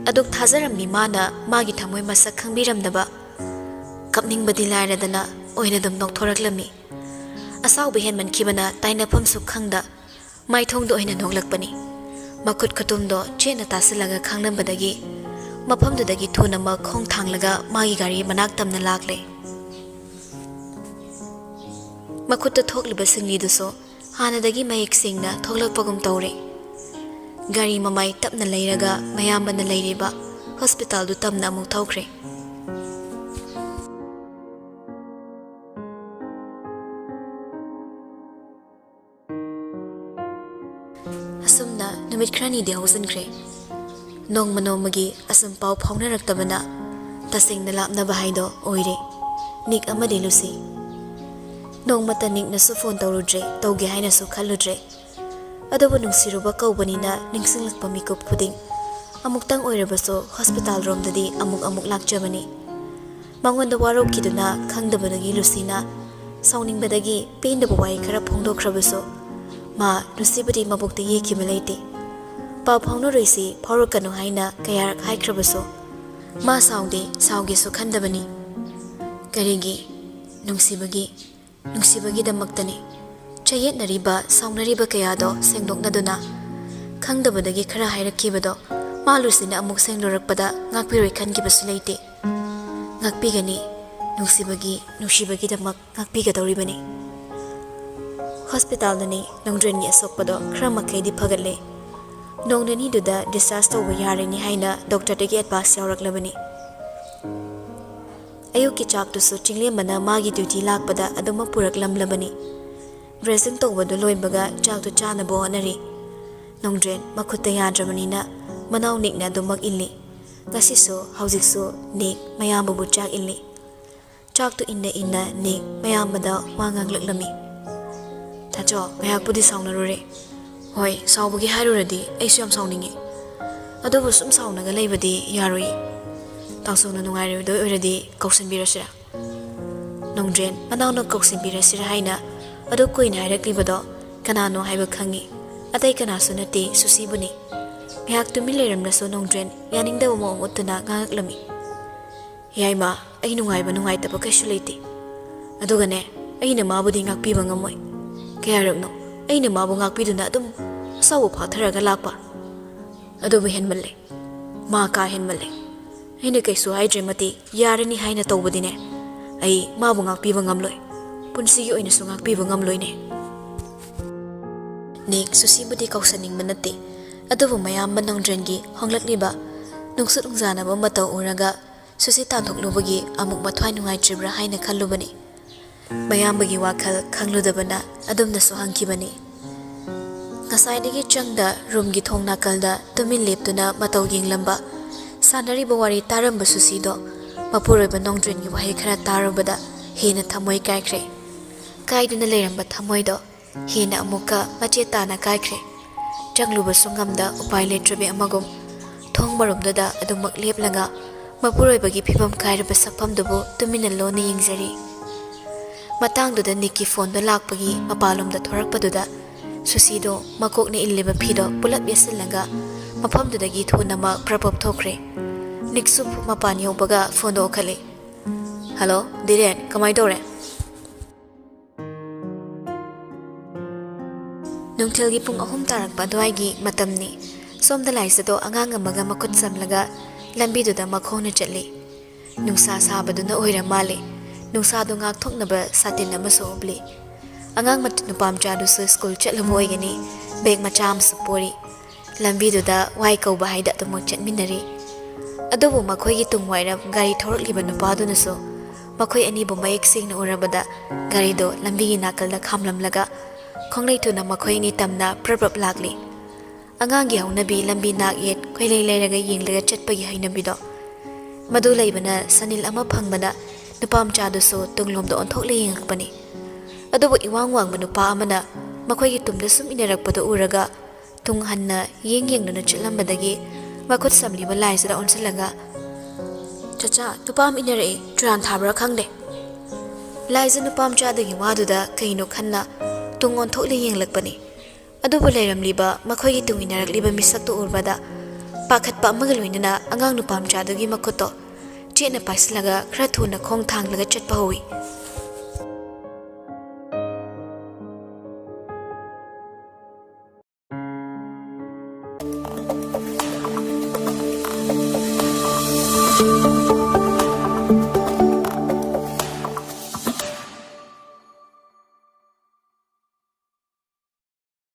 ꯑꯗꯨꯛ ꯊꯥꯖꯔꯝꯃꯤ ꯃꯥꯅ ꯃꯥꯒꯤ ꯊꯃꯣꯏ ꯃꯁꯛ ꯈꯪꯕꯤꯔꯝꯗꯕ, ꯀꯞꯅꯤꯡꯕꯗꯤ ꯂꯥꯏꯔꯗꯅ ꯑꯣꯏꯅꯗꯨꯝ ꯅꯣꯛꯊꯣꯔꯛꯂꯝꯃꯤ꯫ ꯑꯁꯥꯎꯕ ꯍꯦꯟꯃꯟꯈꯤꯕꯅ ꯇꯥꯏꯅꯐꯝꯁꯨ ꯈꯪꯗ ꯃꯥꯏꯊꯣꯡꯗ ꯑꯣꯏꯅ ꯅꯣꯛꯂꯛꯄꯅꯤ꯫ ꯃꯈꯨꯠ ꯈꯨꯇꯨꯝꯗꯣ ꯆꯦꯠꯅ ꯇꯥꯁꯤꯜꯂꯒ ꯈꯥꯡꯂꯝꯕꯗꯒꯤ ꯃꯐꯝꯗꯨꯗꯒꯤ ꯊꯨꯅꯃꯛ ꯈꯣꯡ ꯊꯥꯡꯂꯒ ꯃꯥꯒꯤ ꯒꯥꯔꯤ ꯃꯅꯥꯛ ꯇꯝꯅ ꯂꯥꯛꯂꯦ꯫ ꯃꯈꯨꯠꯇ ꯊꯣꯛꯂꯤꯕ ꯁꯤꯡꯂꯤꯗꯨꯁꯨ ꯍꯥꯟꯅꯗꯒꯤ ꯃꯌꯦꯛ ꯁꯦꯡꯅ ꯊꯣꯛꯂꯛꯄꯒꯨꯝ ꯇꯧꯔꯦ꯫ ꯒꯥꯔꯤ ꯃꯃꯥꯏ ꯇꯞꯅ ꯂꯩꯔꯒ ꯃꯌꯥꯝꯕꯅ ꯂꯩꯔꯤꯕ ꯍꯣꯁꯄꯤꯇꯥꯜꯗꯨ ꯇꯝꯅ ꯑꯃꯨꯛ ꯊꯧꯈ꯭ꯔꯦ꯫ ꯑꯁꯨꯝꯅ ꯅꯨꯃꯤꯠ ꯈꯔꯅꯤꯗꯤ ꯍꯧꯖꯤꯟꯈ꯭ꯔꯦ꯫ ꯅꯣꯡꯃ ꯅꯣꯡꯃꯒꯤ ꯑꯁꯨꯝ ꯄꯥꯎ ꯐꯥꯎꯅꯔꯛꯇꯕꯅ ꯇꯁꯦꯡꯅ ꯂꯥꯞꯅꯕ ꯍꯥꯏꯗꯣ ꯑꯣꯏꯔꯦ꯫ ꯅꯤꯛ ꯑꯃꯗꯤ ꯂꯨꯁꯤ꯫ ꯅꯣꯡꯃꯇ ꯅꯤꯛꯅꯁꯨ ꯐꯣꯟ ꯇꯧꯔꯨꯗ꯭ꯔꯦ, ꯇꯧꯒꯦ ꯍꯥꯏꯅꯁꯨ ꯈꯜꯂꯨꯗ꯭ꯔꯦ꯫ ꯑꯗꯨꯕꯨ ꯅꯨꯡꯁꯤꯔꯨꯕ ꯀꯧꯕꯅꯤꯅ ꯅꯤꯡꯁꯤꯡꯂꯛꯄ ꯃꯤꯀꯨꯞ ꯈꯨꯗꯤꯡ ꯑꯃꯨꯛꯇꯪ ꯑꯣꯏꯔꯕꯁꯨ ꯍꯣꯁꯄꯤꯇꯥꯜ ꯔꯣꯝꯗꯗꯤ ꯑꯃꯨꯛ ꯑꯃꯨꯛ ꯂꯥꯛꯆꯕꯅꯤ꯫ ꯃꯉꯣꯟꯗ ꯋꯥꯔꯧꯈꯤꯗꯨꯅ ꯈꯪꯗꯕꯗꯒꯤ ꯂꯨꯁꯤꯅ ꯁꯥꯎꯅꯤꯡꯕꯗꯒꯤ ꯄꯦꯟꯗꯕ ꯋꯥꯍꯩ ꯈꯔ ꯐꯣꯡꯗꯣꯛꯈ꯭ꯔꯕꯁꯨ, ꯃꯥ ꯂꯨꯁꯤꯕꯨꯗꯤ ꯃꯕꯨꯛꯇ ꯌꯦꯛꯈꯤꯕ ꯂꯩꯇꯦ꯫ "ꯄꯥꯎ ꯐꯥꯎꯅꯔꯣꯏꯁꯤ, ꯐꯥꯎꯔꯛꯀꯅꯨ" ꯍꯥꯏꯅ ꯀꯌꯥꯔꯛ ꯍꯥꯏꯈ꯭ꯔꯕꯁꯨ, ꯃꯥ ꯁꯥꯎꯗꯦ, ꯁꯥꯎꯒꯦꯁꯨ ꯈꯟꯗꯕꯅꯤ꯫ ꯀꯔꯤꯒꯤ? ꯅꯨꯡꯁꯤꯕꯒꯤ꯫ ꯅꯨꯡꯁꯤꯕꯒꯤꯗꯃꯛꯇꯅꯤ꯫ ꯆꯌꯦꯠꯅꯔꯤꯕ, ꯁꯥꯎꯅꯔꯤꯕ ꯀꯌꯥꯗꯣ ꯁꯦꯡꯗꯣꯛꯅꯗꯨꯅ, ꯈꯪꯗꯕꯗꯒꯤ ꯈꯔ ꯍꯥꯏꯔꯛꯈꯤꯕꯗꯣ ꯃꯥ ꯂꯨꯁꯤꯅ ꯑꯃꯨꯛ ꯁꯦꯡꯗꯣꯔꯛꯄꯗ ꯉꯥꯛꯄꯤꯔꯣꯏ ꯈꯟꯈꯤꯕꯁꯨ ꯂꯩꯇꯦ꯫ ꯉꯥꯛꯄꯤꯒꯅꯤ, ꯅꯨꯡꯁꯤꯕꯒꯤ, ꯅꯨꯡꯁꯤꯕꯒꯤꯗꯃꯛ ꯉꯥꯛꯄꯤꯒꯗꯧꯔꯤꯕꯅꯤ꯫ ꯍꯣꯁꯄꯤꯇꯥꯜꯗꯅꯤ ꯅꯣꯡꯗ꯭ꯔꯦꯟꯒꯤ ꯑꯁꯣꯛꯄꯗꯣ ꯈꯔ ꯃꯈꯩꯗꯤ ꯐꯒꯠꯂꯦ꯫ ꯅꯣꯡ ꯅꯤꯅꯤꯗꯨꯗ ꯗꯤꯁꯆꯥꯔꯖ ꯇꯧꯕ ꯌꯥꯔꯅꯤ ꯍꯥꯏꯅ ꯗꯣꯛꯇꯔꯗꯒꯤ ꯑꯦꯗꯚꯥꯟꯁ ꯌꯥꯎꯔꯛꯂꯕꯅꯤ꯫ ꯑꯌꯨꯛꯀꯤ ꯆꯥꯛꯇꯨꯁꯨ ꯆꯤꯡꯂꯦꯝꯕꯅ ꯃꯥꯒꯤ ꯗ꯭ꯌꯨꯇꯤ ꯂꯥꯛꯄꯗ ꯑꯗꯨꯃꯛ ꯄꯨꯔꯛꯂꯝꯂꯕꯅꯤ꯫ Dressing ꯇꯧꯕꯗꯨ ꯂꯣꯏꯕꯒ ꯆꯥꯛꯇꯨ ꯆꯥꯅꯕ ꯍꯣꯠꯅꯔꯤ꯫ ꯅꯣꯡꯗ꯭ꯔꯦꯟ ꯃꯈꯨꯠꯇ ꯌꯥꯗ꯭ꯔꯕꯅꯤꯅ ꯃꯅꯥꯎ ꯅꯤꯛꯅ ꯑꯗꯨꯃꯛ ꯏꯜꯂꯤ꯫ ꯉꯁꯤꯁꯨ ꯍꯧꯖꯤꯛꯁꯨ ꯅꯤꯛ ꯃꯌꯥꯝꯕꯕꯨ ꯆꯥꯛ ꯏꯜꯂꯤ꯫ ꯆꯥꯛꯇꯨ ꯏꯟꯅ ꯏꯟꯅ ꯅꯤꯛ ꯃꯌꯥꯝꯕꯗ ꯋꯥ ꯉꯥꯡꯂꯛꯂꯝꯃꯤ꯫ "ꯇꯥꯆꯧ, ꯉꯥꯏꯍꯥꯛꯄꯨꯗꯤ ꯁꯥꯎꯅꯔꯨꯔꯦ꯫ ꯍꯣꯏ, ꯁꯥꯎꯕꯒꯤ ꯍꯥꯏꯔꯨꯔꯗꯤ ꯑꯩꯁꯨ ꯌꯥꯝ ꯁꯥꯎꯅꯤꯡꯉꯤ꯫ ꯑꯗꯨꯕꯨ ꯁꯨꯝ ꯁꯥꯎꯅꯒ ꯂꯩꯕꯗꯤ ꯌꯥꯔꯣꯏ꯫ ꯇꯥꯆꯧꯅ ꯅꯨꯡꯉꯥꯏꯔꯣꯏꯗꯣꯏ ꯑꯣꯏꯔꯗꯤ ꯀꯧꯁꯤꯟꯕꯤꯔꯁꯤꯔꯥ?" ꯅꯣꯡꯗ꯭ꯔꯦꯟ ꯃꯅꯥꯎꯅ ꯀꯧꯁꯤꯟꯕꯤꯔꯁꯤꯔꯥ ꯍꯥꯏꯅ ꯑꯗꯨ ꯀꯨꯏꯅ ꯍꯥꯏꯔꯛꯂꯤꯕꯗꯣ ꯀꯅꯥꯅꯣ ꯍꯥꯏꯕ ꯈꯪꯉꯤ꯫ ꯑꯇꯩ ꯀꯅꯥꯁꯨ ꯅꯠꯇꯦ, ꯁꯨꯁꯤꯕꯨꯅꯤ꯫ ꯉꯥꯏꯍꯥꯛ ꯇꯨꯃꯤꯟ ꯂꯩꯔꯝꯂꯁꯨ ꯅꯣꯡꯗ꯭ꯔꯦꯟ ꯌꯥꯅꯤꯡꯗꯕ ꯃꯑꯣꯡ ꯎꯠꯇꯨꯅ ꯉꯥꯡꯉꯛꯂꯝꯃꯤ꯫ "ꯌꯥꯏꯃ, ꯑꯩ ꯅꯨꯡꯉꯥꯏꯕ ꯅꯨꯡꯉꯥꯏꯇꯕ ꯀꯩꯁꯨ ꯂꯩꯇꯦ꯫ ꯑꯗꯨꯒꯅꯦ, ꯑꯩꯅ ꯃꯥꯕꯨꯗꯤ ꯉꯥꯛꯄꯤꯕ ꯉꯝꯃꯣꯏ꯫ ꯀꯌꯥꯔꯛꯅꯣ ꯑꯩꯅ ꯃꯥꯕꯨ ꯉꯥꯛꯄꯤꯗꯨꯅ ꯑꯗꯨꯝ ꯑꯁꯥꯎꯕ ꯐꯥꯊꯔꯒ ꯂꯥꯛꯄ? ꯑꯗꯨꯕꯨ ꯍꯦꯟꯃꯜꯂꯦ꯫ ꯃꯥ ꯀꯥ ꯍꯦꯟꯃꯜꯂꯦ꯫ ꯑꯩꯅ ꯀꯩꯁꯨ ꯍꯥꯏꯗ꯭ꯔꯦ ꯃꯇꯤ, ꯌꯥꯔꯅꯤ ꯍꯥꯏꯅ ꯇꯧꯕꯗꯤꯅꯦ, ꯑꯩ ꯃꯥꯕꯨ ꯉꯥꯛꯄꯤꯕ ꯉꯝꯂꯣꯏ꯫ ꯄꯨꯟꯁꯤꯒꯤ ꯑꯣꯏꯅꯁꯨ ꯉꯥꯛꯄꯤꯕ ꯉꯝꯂꯣꯏꯅꯦ꯫" ꯅꯤꯛ ꯁꯨꯁꯤꯕꯨꯗꯤ ꯀꯧꯁꯟꯅꯤꯡꯕ ꯅꯠꯇꯦ, ꯑꯗꯨꯕꯨ ꯃꯌꯥꯝꯕ ꯅꯣꯡꯗ꯭ꯔꯦꯟꯒꯤ ꯍꯣꯡꯂꯛꯂꯤꯕ ꯅꯨꯡꯁꯨꯠ ꯅꯨꯡꯖꯥꯅꯕ ꯃꯇꯧ ꯎꯔꯒ ꯁꯨꯁꯤ ꯇꯥꯟꯊꯣꯛꯂꯨꯕꯒꯤ ꯑꯃꯨꯛ ꯃꯊ꯭ꯋꯥꯏ ꯅꯨꯡꯉꯥꯏꯇ꯭ꯔꯤꯕ꯭ꯔꯥ ꯍꯥꯏꯅ ꯈꯜꯂꯨꯕꯅꯤ꯫ ꯃꯌꯥꯝꯕꯒꯤ ꯋꯥꯈꯜ ꯈꯪꯂꯨꯗꯕꯅ ꯑꯗꯨꯝꯅꯁꯨ ꯍꯪꯈꯤꯕꯅꯤ꯫ ꯉꯁꯥꯏꯗꯒꯤ ꯆꯪꯗ ꯔꯨꯝꯒꯤ ꯊꯣꯡ ꯅꯥꯀꯜꯗ ꯇꯨꯃꯤꯟ ꯂꯦꯞꯇꯨꯅ ꯃꯇꯧ ꯌꯦꯡꯂꯝꯕ, ꯁꯥꯟꯅꯔꯤꯕ ꯋꯥꯔꯤ ꯇꯥꯔꯝꯕ ꯁꯨꯁꯤꯗꯣ ꯃꯄꯨꯔꯣꯏꯕ ꯅꯣꯡꯗ꯭ꯔꯦꯟꯒꯤ ꯋꯥꯍꯩ ꯈꯔ ꯇꯥꯔꯨꯕꯗ ꯍꯦꯟꯅ ꯊꯃꯣꯏ ꯀꯥꯏꯈ꯭ꯔꯦ꯫ ꯀꯥꯏꯗꯨꯅ ꯂꯩꯔꯝꯕ ꯊꯃꯣꯏꯗꯣ ꯍꯦꯟꯅ ꯑꯃꯨꯛꯀ ꯃꯆꯦꯠ ꯇꯥꯅ ꯀꯥꯏꯈ꯭ꯔꯦ꯫ ꯆꯪꯂꯨꯕꯁꯨ ꯉꯝꯗ ꯎꯄꯥꯏ ꯂꯩꯇ꯭ꯔꯕꯤ ꯑꯃꯒꯨꯝ ꯊꯣꯡ ꯃꯔꯨꯝꯗꯨꯗ ꯑꯗꯨꯃꯛ ꯂꯦꯞꯂꯒ ꯃꯄꯨꯔꯣꯏꯕꯒꯤ ꯐꯤꯕꯝ ꯀꯥꯏꯔꯕ ꯁꯛꯐꯝꯗꯨꯕꯨ ꯇꯨꯃꯤꯟꯅ ꯂꯣꯟꯅ ꯌꯦꯡꯖꯔꯤ꯫ ꯃꯇꯥꯡꯗꯨꯗ ꯅꯤꯛꯀꯤ ꯐꯣꯟꯗꯣ ꯂꯥꯛꯄꯒꯤ ꯃꯄꯥꯟꯂꯣꯝꯗ ꯊꯣꯔꯛꯄꯗꯨꯗ ꯁꯨꯁꯤꯗꯣ ꯃꯀꯣꯛꯅ ꯏꯜꯂꯤꯕ ꯐꯤꯗꯣ ꯄꯨꯂꯞ ꯌꯦꯠꯁꯤꯜꯂꯒ ꯃꯐꯝꯗꯨꯗꯒꯤ ꯊꯨꯅꯃꯛ ꯄ꯭ꯔꯞ ꯄ꯭ꯔꯞ ꯊꯣꯛꯈ꯭ꯔꯦ꯫ ꯅꯤꯛꯁꯨ ꯃꯄꯥꯟ ꯌꯧꯕꯒ ꯐꯣꯟꯗꯣ ꯑꯣꯛꯈꯠꯂꯤ꯫ "ꯍꯜꯂꯣ, ꯗꯤꯔꯦꯟ, ꯀꯃꯥꯏ ꯇꯧꯔꯦ?" ꯅꯨꯡꯊꯤꯜꯒꯤ ꯄꯨꯡ ꯑꯍꯨꯝ ꯇꯥꯔꯛꯄ ꯑꯗꯨꯋꯥꯏꯒꯤ ꯃꯇꯝꯅꯤ꯫ ꯁꯣꯝꯗ ꯂꯥꯏꯖꯗꯣ ꯑꯉꯥꯡ ꯑꯃꯒ ꯃꯈꯨꯠ ꯁꯝꯂꯒ ꯂꯝꯕꯤꯗꯨꯗ ꯃꯈꯣꯡꯅ ꯆꯠꯂꯤ꯫ ꯅꯨꯡꯁꯥ ꯁꯥꯕꯗꯨꯅ ꯑꯣꯏꯔ ꯃꯥꯜꯂꯦ꯫ ꯅꯨꯡꯁꯥꯗꯨ ꯉꯥꯛꯊꯣꯛꯅꯕ ꯁꯥꯇꯤꯟ ꯑꯃꯁꯨ ꯎꯞꯂꯤ꯫ ꯑꯉꯥꯡ ꯃꯆ-, ꯅꯨꯄꯥ ꯃꯆꯥꯗꯨꯁꯨ ꯁ꯭ꯀꯨꯜ ꯆꯠꯂꯨꯕ ꯑꯣꯏꯒꯅꯤ, ꯕꯦꯒ ꯃꯆꯥ ꯑꯃꯁꯨ ꯄꯣꯔꯤ꯫ ꯂꯝꯕꯤꯗꯨꯗ ꯋꯥꯏ ꯀꯧꯕ ꯍꯥꯏꯗ ꯑꯗꯨꯃꯛ ꯆꯠꯃꯤꯟꯅꯔꯤ꯫ ꯑꯗꯨꯕꯨ ꯃꯈꯣꯏꯒꯤ ꯇꯨꯡ ꯋꯥꯏꯔꯞ ꯒꯥꯔꯤ ꯊꯧꯔꯛꯂꯤꯕ ꯅꯨꯄꯥꯗꯨꯅꯁꯨ ꯃꯈꯣꯏ ꯑꯅꯤꯕꯨ ꯃꯌꯦꯛ ꯁꯦꯡꯅ ꯎꯔꯕꯗ ꯒꯥꯔꯤꯗꯣ ꯂꯝꯕꯤꯒꯤ ꯅꯥꯀꯜꯗ ꯈꯥꯝꯂꯝꯂꯒ ꯈꯣꯡꯂꯩ ꯊꯨꯅ ꯃꯈꯣꯏ ꯑꯅꯤ ꯇꯝꯅ ꯄ꯭ꯔꯞ ꯄ꯭ꯔꯞ ꯂꯥꯛꯂꯤ꯫ ꯑꯉꯥꯡꯒꯤ ꯍꯧꯅꯕꯤ ꯂꯝꯕꯤ ꯅꯥꯛ ꯌꯦꯠ ꯀꯣꯏꯂꯩ ꯂꯩꯔꯒ ꯌꯦꯡꯂꯒ ꯆꯠꯄꯒꯤ ꯍꯩꯅꯕꯤꯗꯣ, ꯃꯗꯨ ꯂꯩꯕꯅ ꯁꯅꯤꯜ ꯑꯃ ꯐꯪꯕꯅ ꯅꯨꯄꯥ ꯃꯆꯥꯗꯨꯁꯨ ꯇꯨꯡꯂꯣꯝꯗ ꯑꯣꯟꯊꯣꯛꯂ ꯌꯦꯡꯉꯛꯄꯅꯤ꯫ ꯑꯗꯨꯕꯨ ꯏꯋꯥꯡ ꯋꯥꯡꯕ ꯅꯨꯄꯥ ꯑꯃꯅ ꯃꯈꯣꯏꯒꯤ ꯇꯨꯡꯗ ꯁꯨꯝ ꯏꯟꯅꯔꯛꯄꯗꯨ ꯎꯔꯒ ꯇꯨꯡ ꯍꯟꯅ ꯌꯦꯡ ꯌꯦꯡꯗꯨꯅ ꯆꯠꯂꯝꯕꯗꯒꯤ ꯃꯈꯨꯠ ꯁꯝꯂꯤꯕ ꯂꯥꯏꯁꯤꯗ ꯑꯣꯟꯁꯤꯜꯂꯒ, "ꯆꯆꯥ, ꯅꯨꯄꯥ ꯑꯃ ꯏꯟꯅꯔꯛꯏ, ꯇꯨꯔꯥꯟ ꯊꯥꯕ꯭ꯔꯥ ꯈꯪꯗꯦ"꯫ ꯂꯥꯏꯖ ꯅꯨꯄꯥ ꯃꯆꯥꯗꯨꯒꯤ ꯋꯥꯗꯨꯗ ꯀꯩꯅꯣ ꯈꯟꯅ ꯇꯨꯡ ꯑꯣꯟꯊꯣꯛꯂ ꯌꯦꯡꯂꯛꯄꯅꯤ꯫ ꯑꯗꯨꯕꯨ ꯂꯩꯔꯝꯂꯤꯕ ꯃꯈꯣꯏꯒꯤ ꯇꯨꯡ ꯏꯟꯅꯔꯛꯂꯤꯕ ꯃꯤꯁꯛꯇꯨ ꯎꯔꯕꯗ ꯄꯥꯈꯠꯄ ꯑꯃꯒ ꯂꯣꯏꯅꯅ ꯑꯉꯥꯡ ꯅꯨꯄꯥ ꯃꯆꯥꯗꯨꯒꯤ ꯃꯈꯨꯠꯇꯣ ꯆꯦꯠꯅ ꯄꯥꯏꯁꯤꯜꯂꯒ ꯈꯔ ꯊꯨꯅ ꯈꯣꯡ ꯊꯥꯡꯂꯒ ꯆꯠꯄ ꯍꯧꯏ꯫